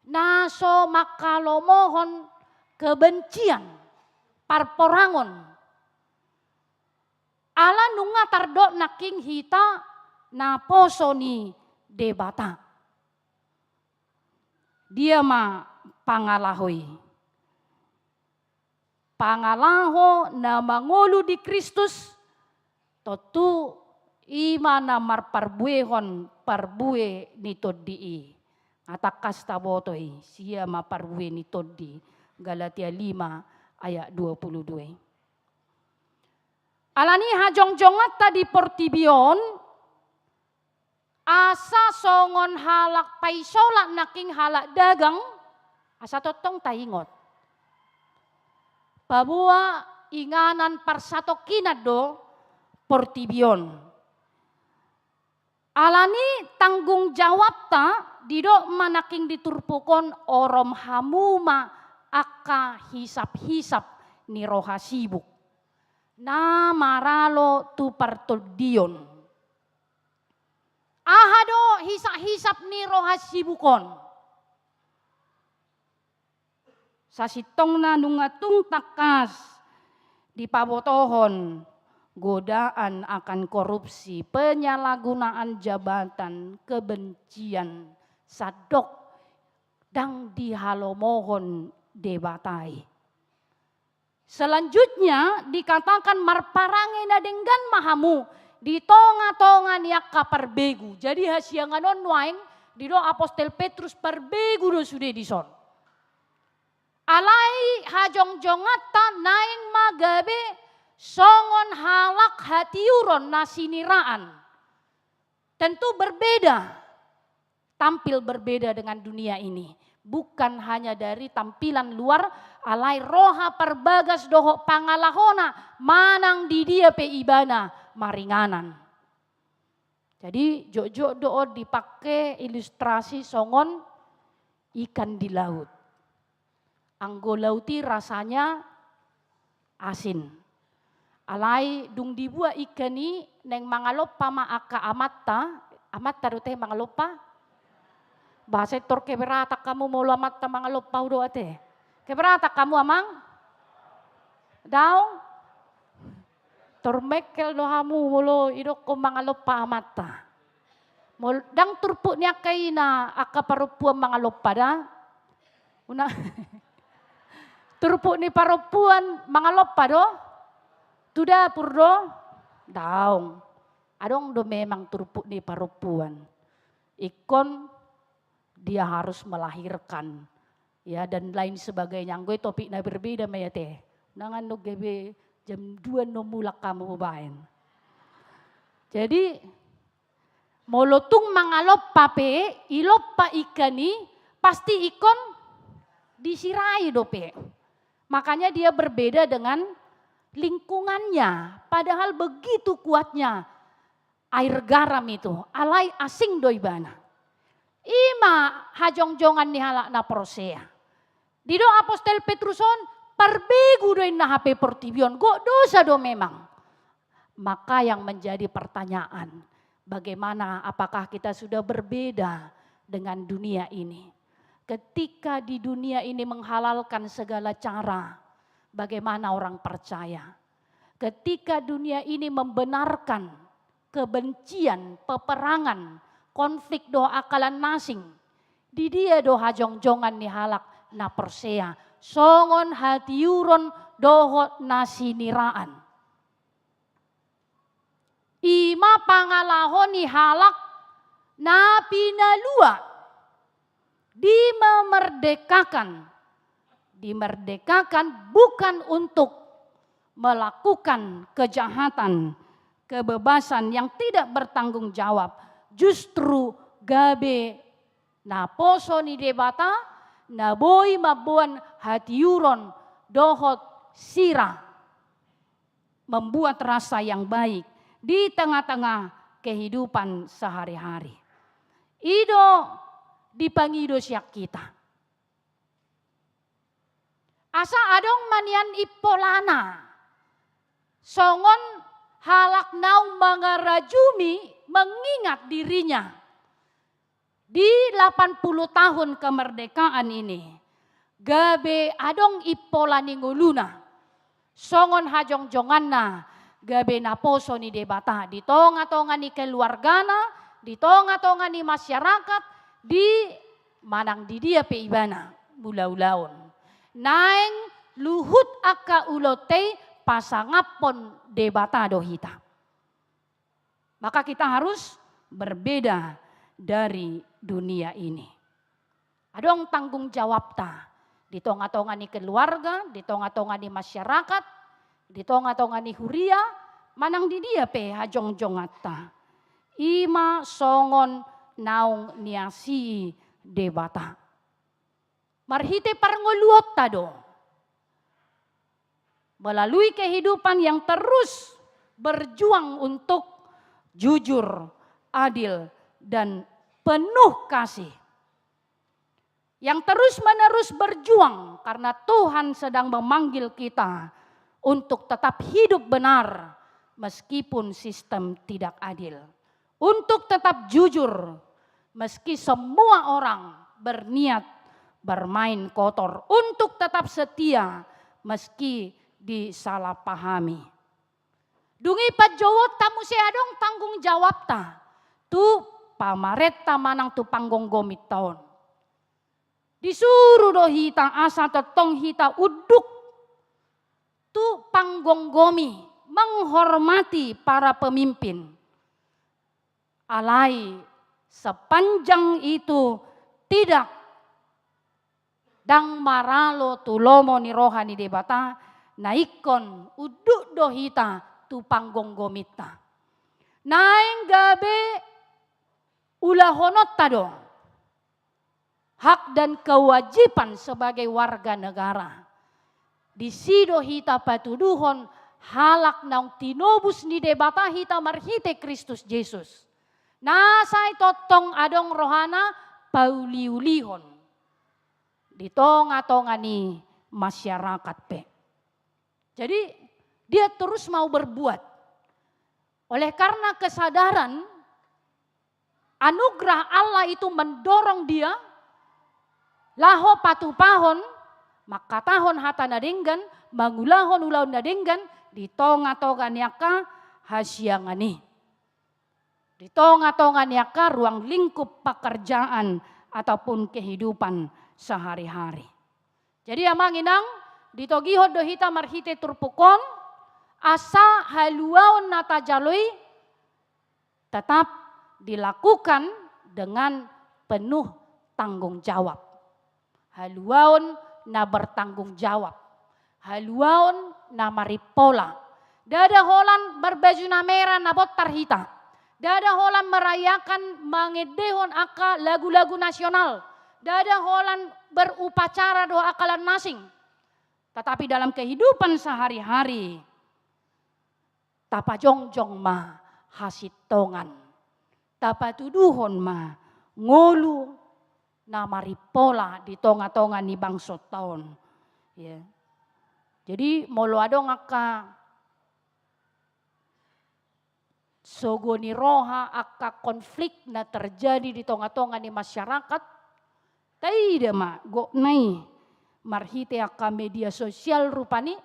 na so manghalomohon kebencian, parporangon. Ala nunga tardok nangkin hita naposo ni Debata. Dia ma pangalaho i? Pangalaho na mangolu di Kristus, tontu i ma na marparbuehon parbue ni Tondi i. Nga tangkas taboto i, sia ma parbue ni Tondi, Galatia lima ayat dua puluh dua i. Alani hajongjonganta di portibi on, asa songon halak paisolat nangkin halak dagang, asa tongtong taingot. Paboa inganan parsatongkinan do portibi on. Alani tanggung jawabta didok ma nangkin di turpuk on, orom hamu ma angka hisap-hisap ni roha sibuk na maralo tu partondion. Aha do hisap-hisap ni roha sibuk on? Sasintongna nunga tung tangkas dipabotohon, godaan akan korupsi, penyalahgunaan jabatan, kebencian, sandok ndang dihalomohon Debata i. Selanjutnya dikatakan, marparange na denggan ma hamu di tonga-tonga ni angka parbegu. Jadi hasiangan on nuaeng didok apostel Petrus parbegu do sude dison. Alai hajongjonganta naeng ma gabe songon halak hatiuron na siniraan. Tentu berbeda, tampil berbeda dengan dunia ini. Bukan hanya dari tampilan luar, alai roha parbagas dohot pangalahona manang di dia pe ibana maringanan. Jadi jotjot do on dipake ilustrasi songon ikan di laut. Anggo laut i rasanya asin. Alai dung dibuat ikan i, naeng mangalompa ma angka amanta. Amanta do ate mangalompa? Bahasa i tor keberatan hamu molo amanta mangalompa, hudok ate. Keberatan hamu, amang? Daong? Tor mengkel do hamu molo idokkon mangalompa amanta. Mol-, ndang turpuk ni angka ina, angka parompuan mangalompa da? Unang. Turpuk ni parompuan mangalompa do? Tu dapur do? Daong. Adong do memang turpuk ni parompuan. Ingkon dia harus melahirkan, ya, dan lain sebagainya. Anggo i topik na berbeda ma i ate. Unang annon gabe jam dua annon mulak hamu hubaen. Jadi, molo tung mangalompa pe, ilompa ikan i, pasti ingkon disirai dope. Makanya dia berbeda dengan lingkungannya. Padahal begitu kuatnya air garam itu, alai asing do ibana. I ma hajongjongan ni halak na porsea. Didok apostel Petrus on, parbegu do inna hape portibi on, gok dosa do memang. Maka yang menjadi pertanyaan, bagaimana, apakah kita sudah berbeda dengan dunia ini? Ketika di dunia ini menghalalkan segala cara, bagaimana orang percaya? Ketika dunia ini membenarkan kebencian, peperangan, konflik dohot angka na asing, di dia do hajongjongan ni halak na porsea, songon hatiuron dohot na siniraan. I ma pangalaho ni halak na pinalua, dimerdekakan, dimerdekakan bukan untuk melakukan kejahatan, kebebasan yang tidak bertanggung jawab, justru gabe naposo ni Debata, na boi mamboan hatiuron dohot sira, membuat rasa yang baik di tengah-tengah kehidupan sehari-hari. I do dipangido sian hita. Asa adong ma nian impolana, songon halak naung mangarajumi mengingat dirinya di delapan puluh tahun kemerdekaan ini, gabe adong impola ni ngoluna. Songon hajongjonganna gabe naposo ni Debata di tongatonga ni keluargana, di tongatonga ni masyarakat, di manang di dia pe ibana mangula ulaon. Naeng luhut angka ulaonta i pasangaphon Debata do hita. Maka kita harus berbeda dari dunia ini. Adong tanggung jawabta di tongatonga ni keluarga, di tongatonga ni masyarakat, di tongatonga ni huria, manang di dia pe hajongjonganta. I ma songon naung niasii Debata. Marhite parngoluonta do. Melalui kehidupan yang terus berjuang untuk jujur, adil, dan penuh kasih. Yang terus-menerus berjuang karena Tuhan sedang memanggil kita untuk tetap hidup benar meskipun sistem tidak adil. Untuk tetap jujur, meski semua orang berniat bermain kotor. Untuk tetap setia, meski disalahpahami. Dung i panjouonta muse adong tanggung jawabta tu pamarenta manang tu panggomgominta on. Disuru do hita asa tongtong hita unduk tu panggomgomi, menghormati para pemimpin. Alai sepanjang itu tidak, ndang maralo tu lomo ni roha ni Debata, na ingkon unduk do hita tu panggomgominta. Naeng gabe ulahononta do hak dan kewajiban sebagai warga negara. Disi do hita patuduhon halak naung tinobus ni Debata hita marhite Kristus Jesus. Na sai tongtong adong rohana pauliulihon di tongatonga ni masyarakat pe. Jadi, dia terus mau berbuat. Oleh karena kesadaran, anugerah Allah itu mendorong dia laho patupahon, mangkatahon hata na denggan, mangulahon ulaon na denggan di tongatonga ni angka hasiangan i. Di tongatonga ni angka ruang lingkup pekerjaan ataupun kehidupan sehari-hari. Jadi amang inang, ditogihon do hita marhite turpuk on, asa haluaon na tajalo i tetap dilakukan dengan penuh tanggung jawab. Haluaon na bertanggung jawab. Haluaon na marimpola. Ndada holan marbaju na mera na bontar hita. Ndada holan merayakan mangendehon angka lagu-lagu nasional. Ndada holan berupacara dohot angka lan na asing. Tetapi dalam kehidupan sehari-hari, tapajongjong ma hasintongan, tapatuduhon ma ngolu na marimpola di tonga-tonga ni bangsonta on. Ya. Jadi molo adong angka sogo ni roha, angka konflik na terjadi di tonga-tonga ni masyarakat, taida ma gokna i marhite angka media sosial rupani,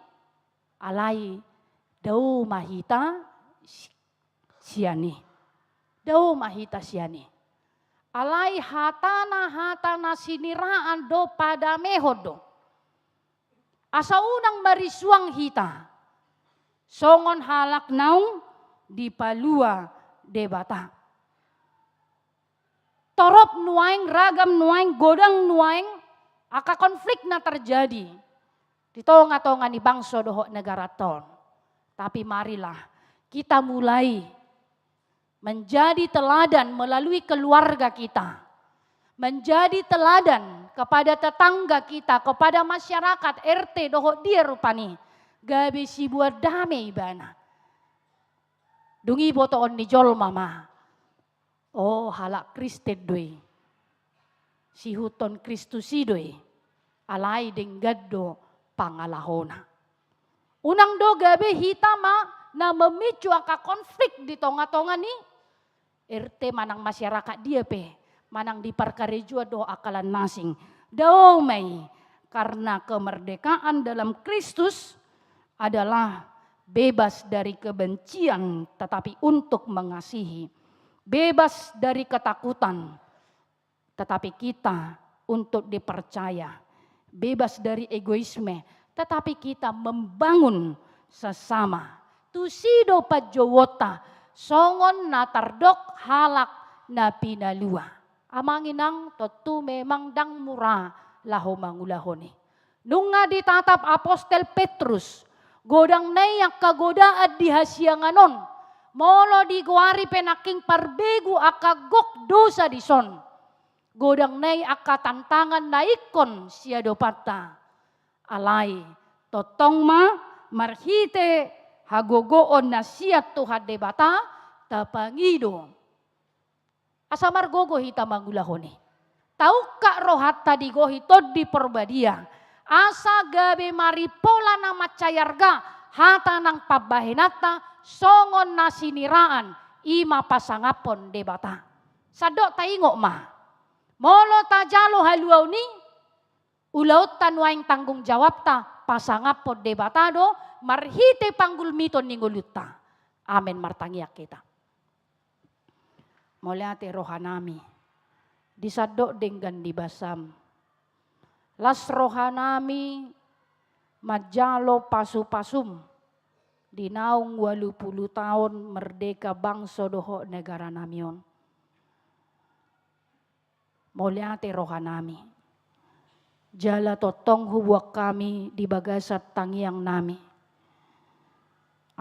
alai dao ma hita si-, sian i. Dao ma hita sian i. Alai hatana hata na siniraan do, padamehon do. Asa unang marisuang hita songon halak naung dipalua Debata. Torop nuaeng, ragam nuaeng, godang nuaeng angka konflik na terjadi di tonga-tonga ni bangso dohot negaranta on. Tapi marilah kita mulai menjadi teladan melalui keluarga kita, menjadi teladan kepada tetangga kita, kepada masyarakat, R T dohot dia rupani, gabe siboan dame ibana. Dung i botoon ni jolma ma, o, halak Kristen do i, sihuthon Kristus i do i, alai denggan do pangalahona. Unang do gabe hita ma na memicu angka konflik di tonga-tonga ni R T manang masyarakat dia pe, manang di parkarejoan dohot angka lan na asing. Dao ma i, karena kemerdekaan dalam Kristus adalah bebas dari kebencian, tetapi untuk mengasihi. Bebas dari ketakutan, tetapi kita untuk dipercaya. Bebas dari egoisme, tetapi kita membangun sesama. Tusi do panjouonta, songon na tardok halak na pinalua. Amang inang, tontu memang ndang mura laho mangulahon i. Nunga ditatap apostel Petrus, godang na i angka godaan di hasiangan on, molo digoari pe nangkin parbegu angka gok dosa dison. Godang na i angka tantangan na ingkon siadopanta. Alai, tongtong ma marhite hagogoon na sian Tuhan Debata, tapangido. Asa margogo hita mangulahon i. Taungkap rohanta di gohi Tondi Porbadia. Asa gabe marimpola na mansai arga hata nang pambahenanta songon na siniraan, i ma pasangaphon Debata. Sandok taingot ma. Molo tajalo haluaon i, ulaonta nuaeng tanggung jawabta pasangaphon Debata do marhite panggulmiton ni ngolunta. Amen, martangiang hita. Mauliate rohanami, di sandok denggan ni basam. Las rohanami manjalo pasupasum di naung ualu pulu taon merdeka bangso dohot negaranami on. Mauliate rohanami. Jala tongtong huboan hami di bagasan tangiangnami.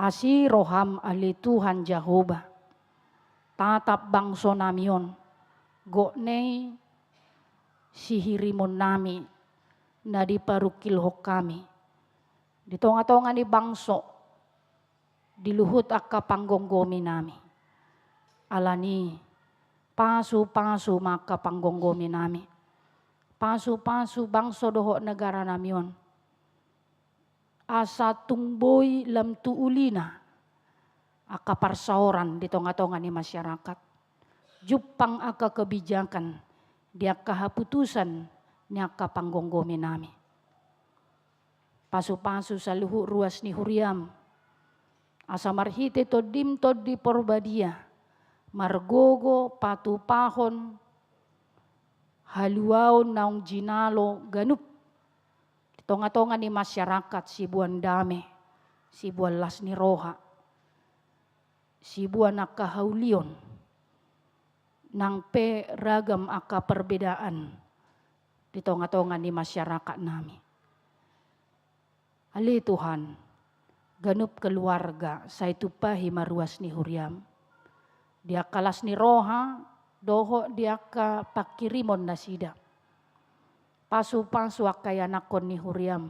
Asi roham ale Tuhan Jahowa. Tatap bangsonami on. Gok na i sihirimonnami na diparungkilhon hami. Di tongatonga ni bangso. Di luhut angka panggomgominami. Alani, pasupasu ma angka panggomgominami. Pasupasu bangso dohot negaranami on. Asa tung boi lam tu ulina angka parsaoran di tongatonga ni masyarakat. Jumpang angka kebijakan di angka haputusan ni angka panggomgominami. Pasupasu saluhut ruas ni huriam. Asa marhite Tondim Tondi Porbadia. Margogo patupahon haluaon naung jinalo ganup. tongatonga ni masyarakat siboan dame, siboan las ni roha, siboan angka haulion, nang pe ragam angka perbedaan di tongatonga ni masyarakat nami. Ale Tuhan, ganup keluarga sai tumpahi ma ruas ni huriam di angka las ni roha dohot di angka pangkirimon nasida. Pasupasu angka ianakhon ni huriam,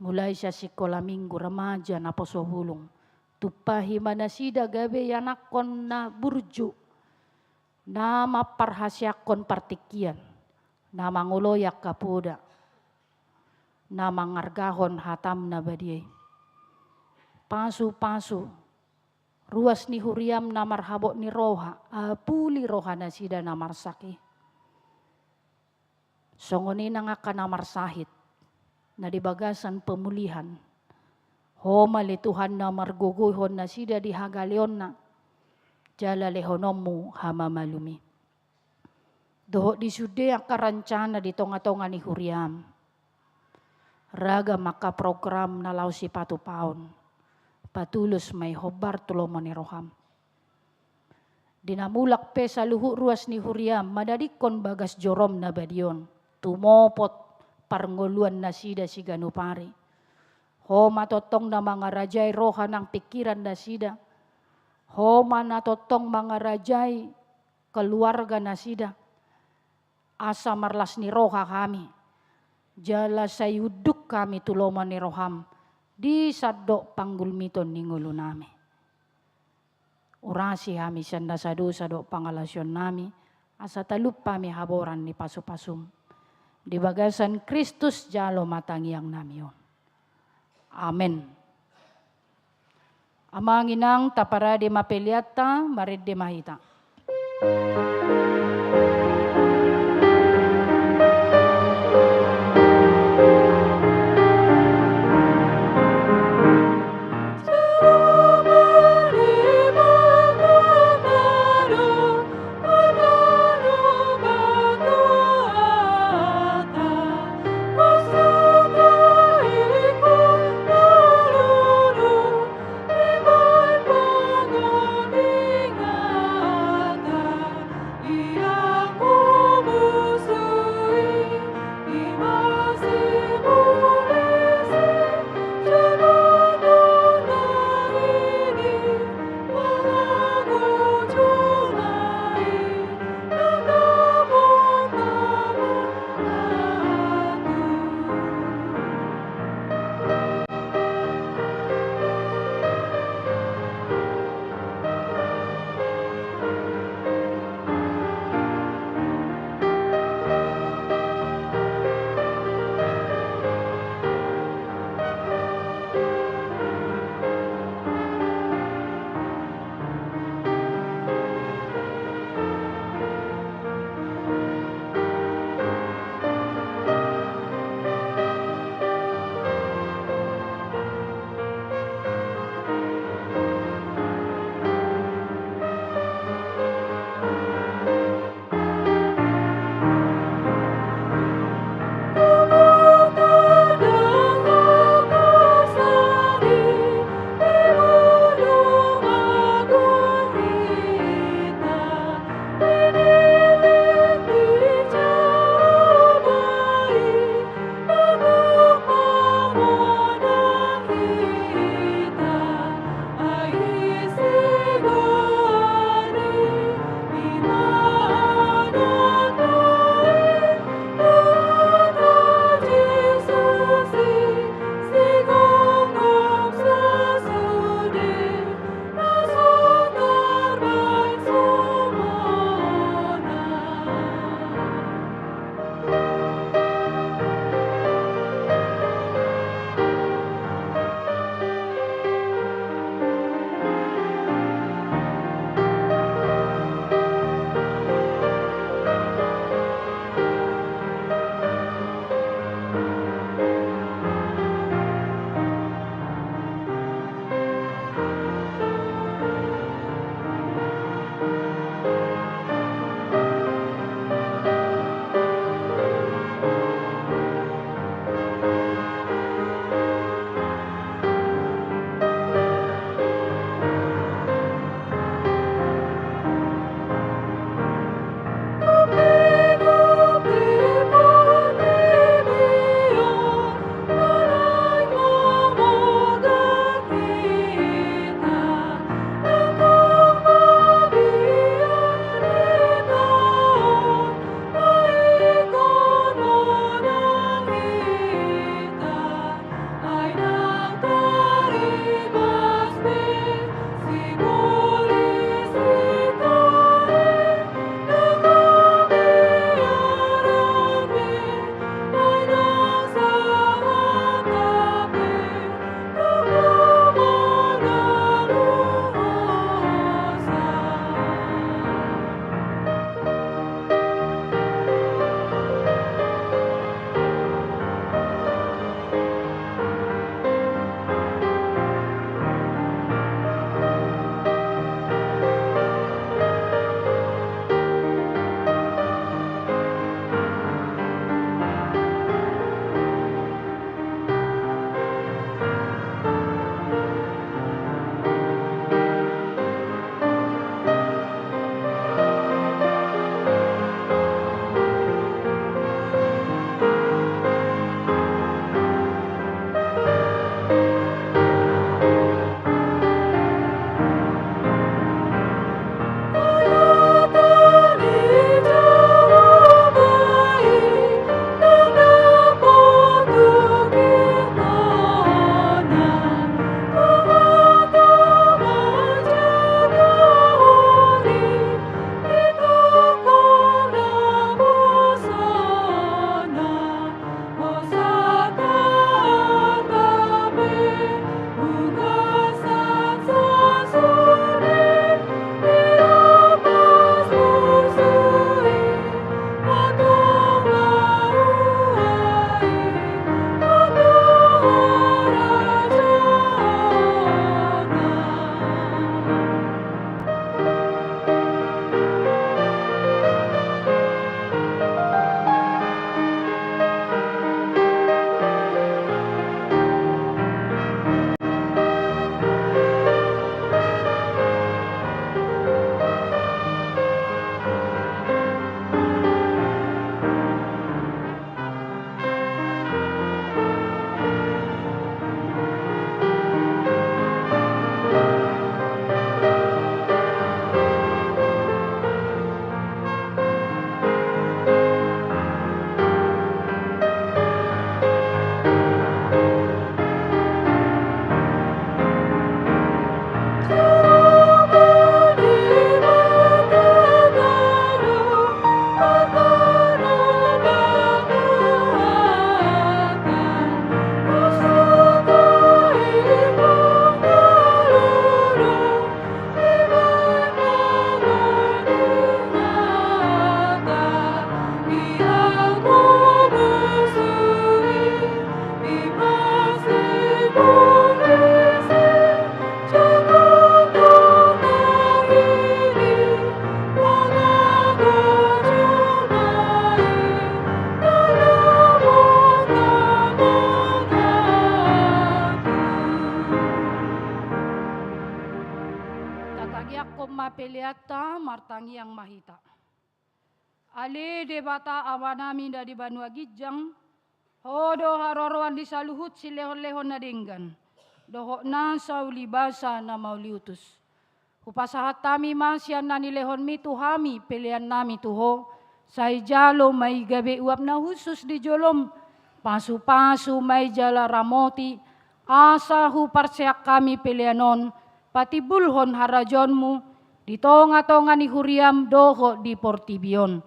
mulai sian sikola minggu, remaja, naposo bulung. Tumpahi ma nasida gabe ianakhon na burju, na mamparhaseanghon partingkian, na mangoloi angka poda, na mangargahon hatam na badia i. Pasupasu ruas ni huriam na marhabot ni roha, apuli roha nasida na marsak i. Songon i nang angka na marsahit, na di bagasan pemulihan. Ho ma ale Tuhan na margogoihon nasida di hagaleonna, jala lehononmu hamamalumi. Dohot di sude angka rancana di tongatonga ni huriam. Ragam angka program na laho sipatupaon. Patulus ma i hombar tu lomo ni roham. Di na mulak pe saluhut ruas ni huriam, madadingkon bagas jorom na badia on, tumopot parngoluan nasida siganup ari. Ho ma tongtong na mangarajai roha nang pingkiran nasida. Ho ma na tongtong mangarajai keluarga nasida. Asa marlas ni roha hami, jala sai unduk hami tu lomo ni roham di sandok panggulmiton ni ngolunami. Urasi hami sian nasa dosa dohot pangalaosionnami, asa talup hami haboran ni pasupasum. Di bagasan Kristus jalo ma tangiangnami on. Amen. Amang inang, taparade ma peleanta, marende ma hita. Tangiangkon ma peleanta, martangiang ma hita. Ale Debata Amanami na di banua ginjang, Ho do haroroan ni saluhut silehonlehon na denggan, dohot nasa ulibasa na mauliutus. Hupasahat hami ma sian na nilehonmi tu hami peleannami tu Ho, sai jalo ma i gabe uap na hushus di jolom, pasupasu ma i jala ramoti, asa huparseang hami pelean on patimbulhon harajaonmu di tongatonga ni huriam dohot di portibi on.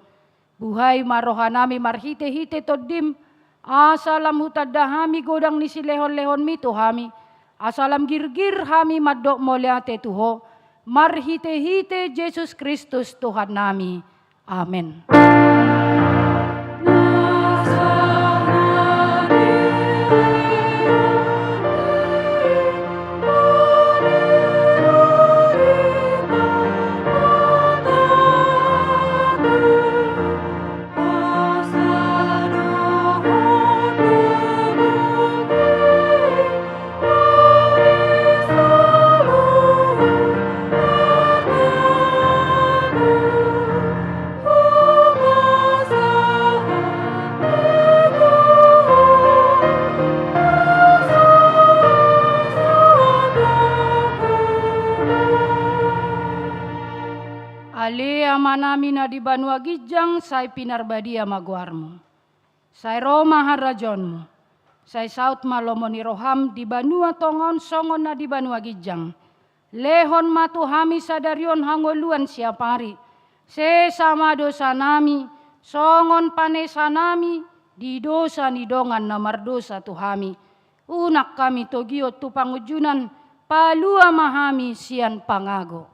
Buhai ma rohanami marhitehite Tondim, asa lam hutanda hami godang ni silehonlehonmi tu hami, asa lam girgir hami mandok mauliate tu Ho, marhitehite Jesus Kristus Tuhannami. Amen. Ale Amanami na di banua ginjang, sai pinarbadia ma goarmu. Sai ro ma harajaonmu. Sai saut ma lomo ni roham di banua tonga on songon na di banua ginjang. Lehon ma tu hami sadari on hangoluan siapari. Sesa ma dosanami, songon panesanami di dosa ni dongan na mardosa tu hami. Unang hami togihon tu pangunjunan, palua ma hami sian pangago.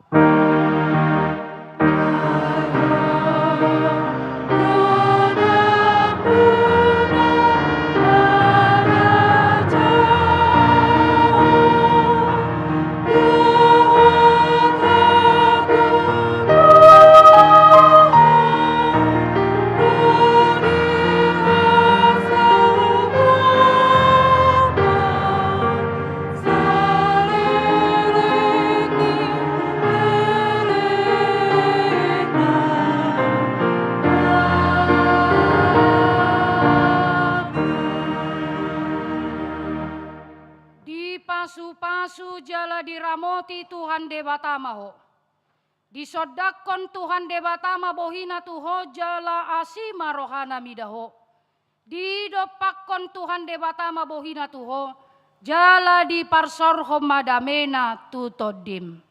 Dipasupasu jala diramoti Tuhan Debata ma ho. Disondangkon Tuhan Debata ma bohina tu ho jala asi ma rohana mida ho. Didompakkon Tuhan Debata ma bohina tu ho, jala diparsorhon ma damena tu tondim.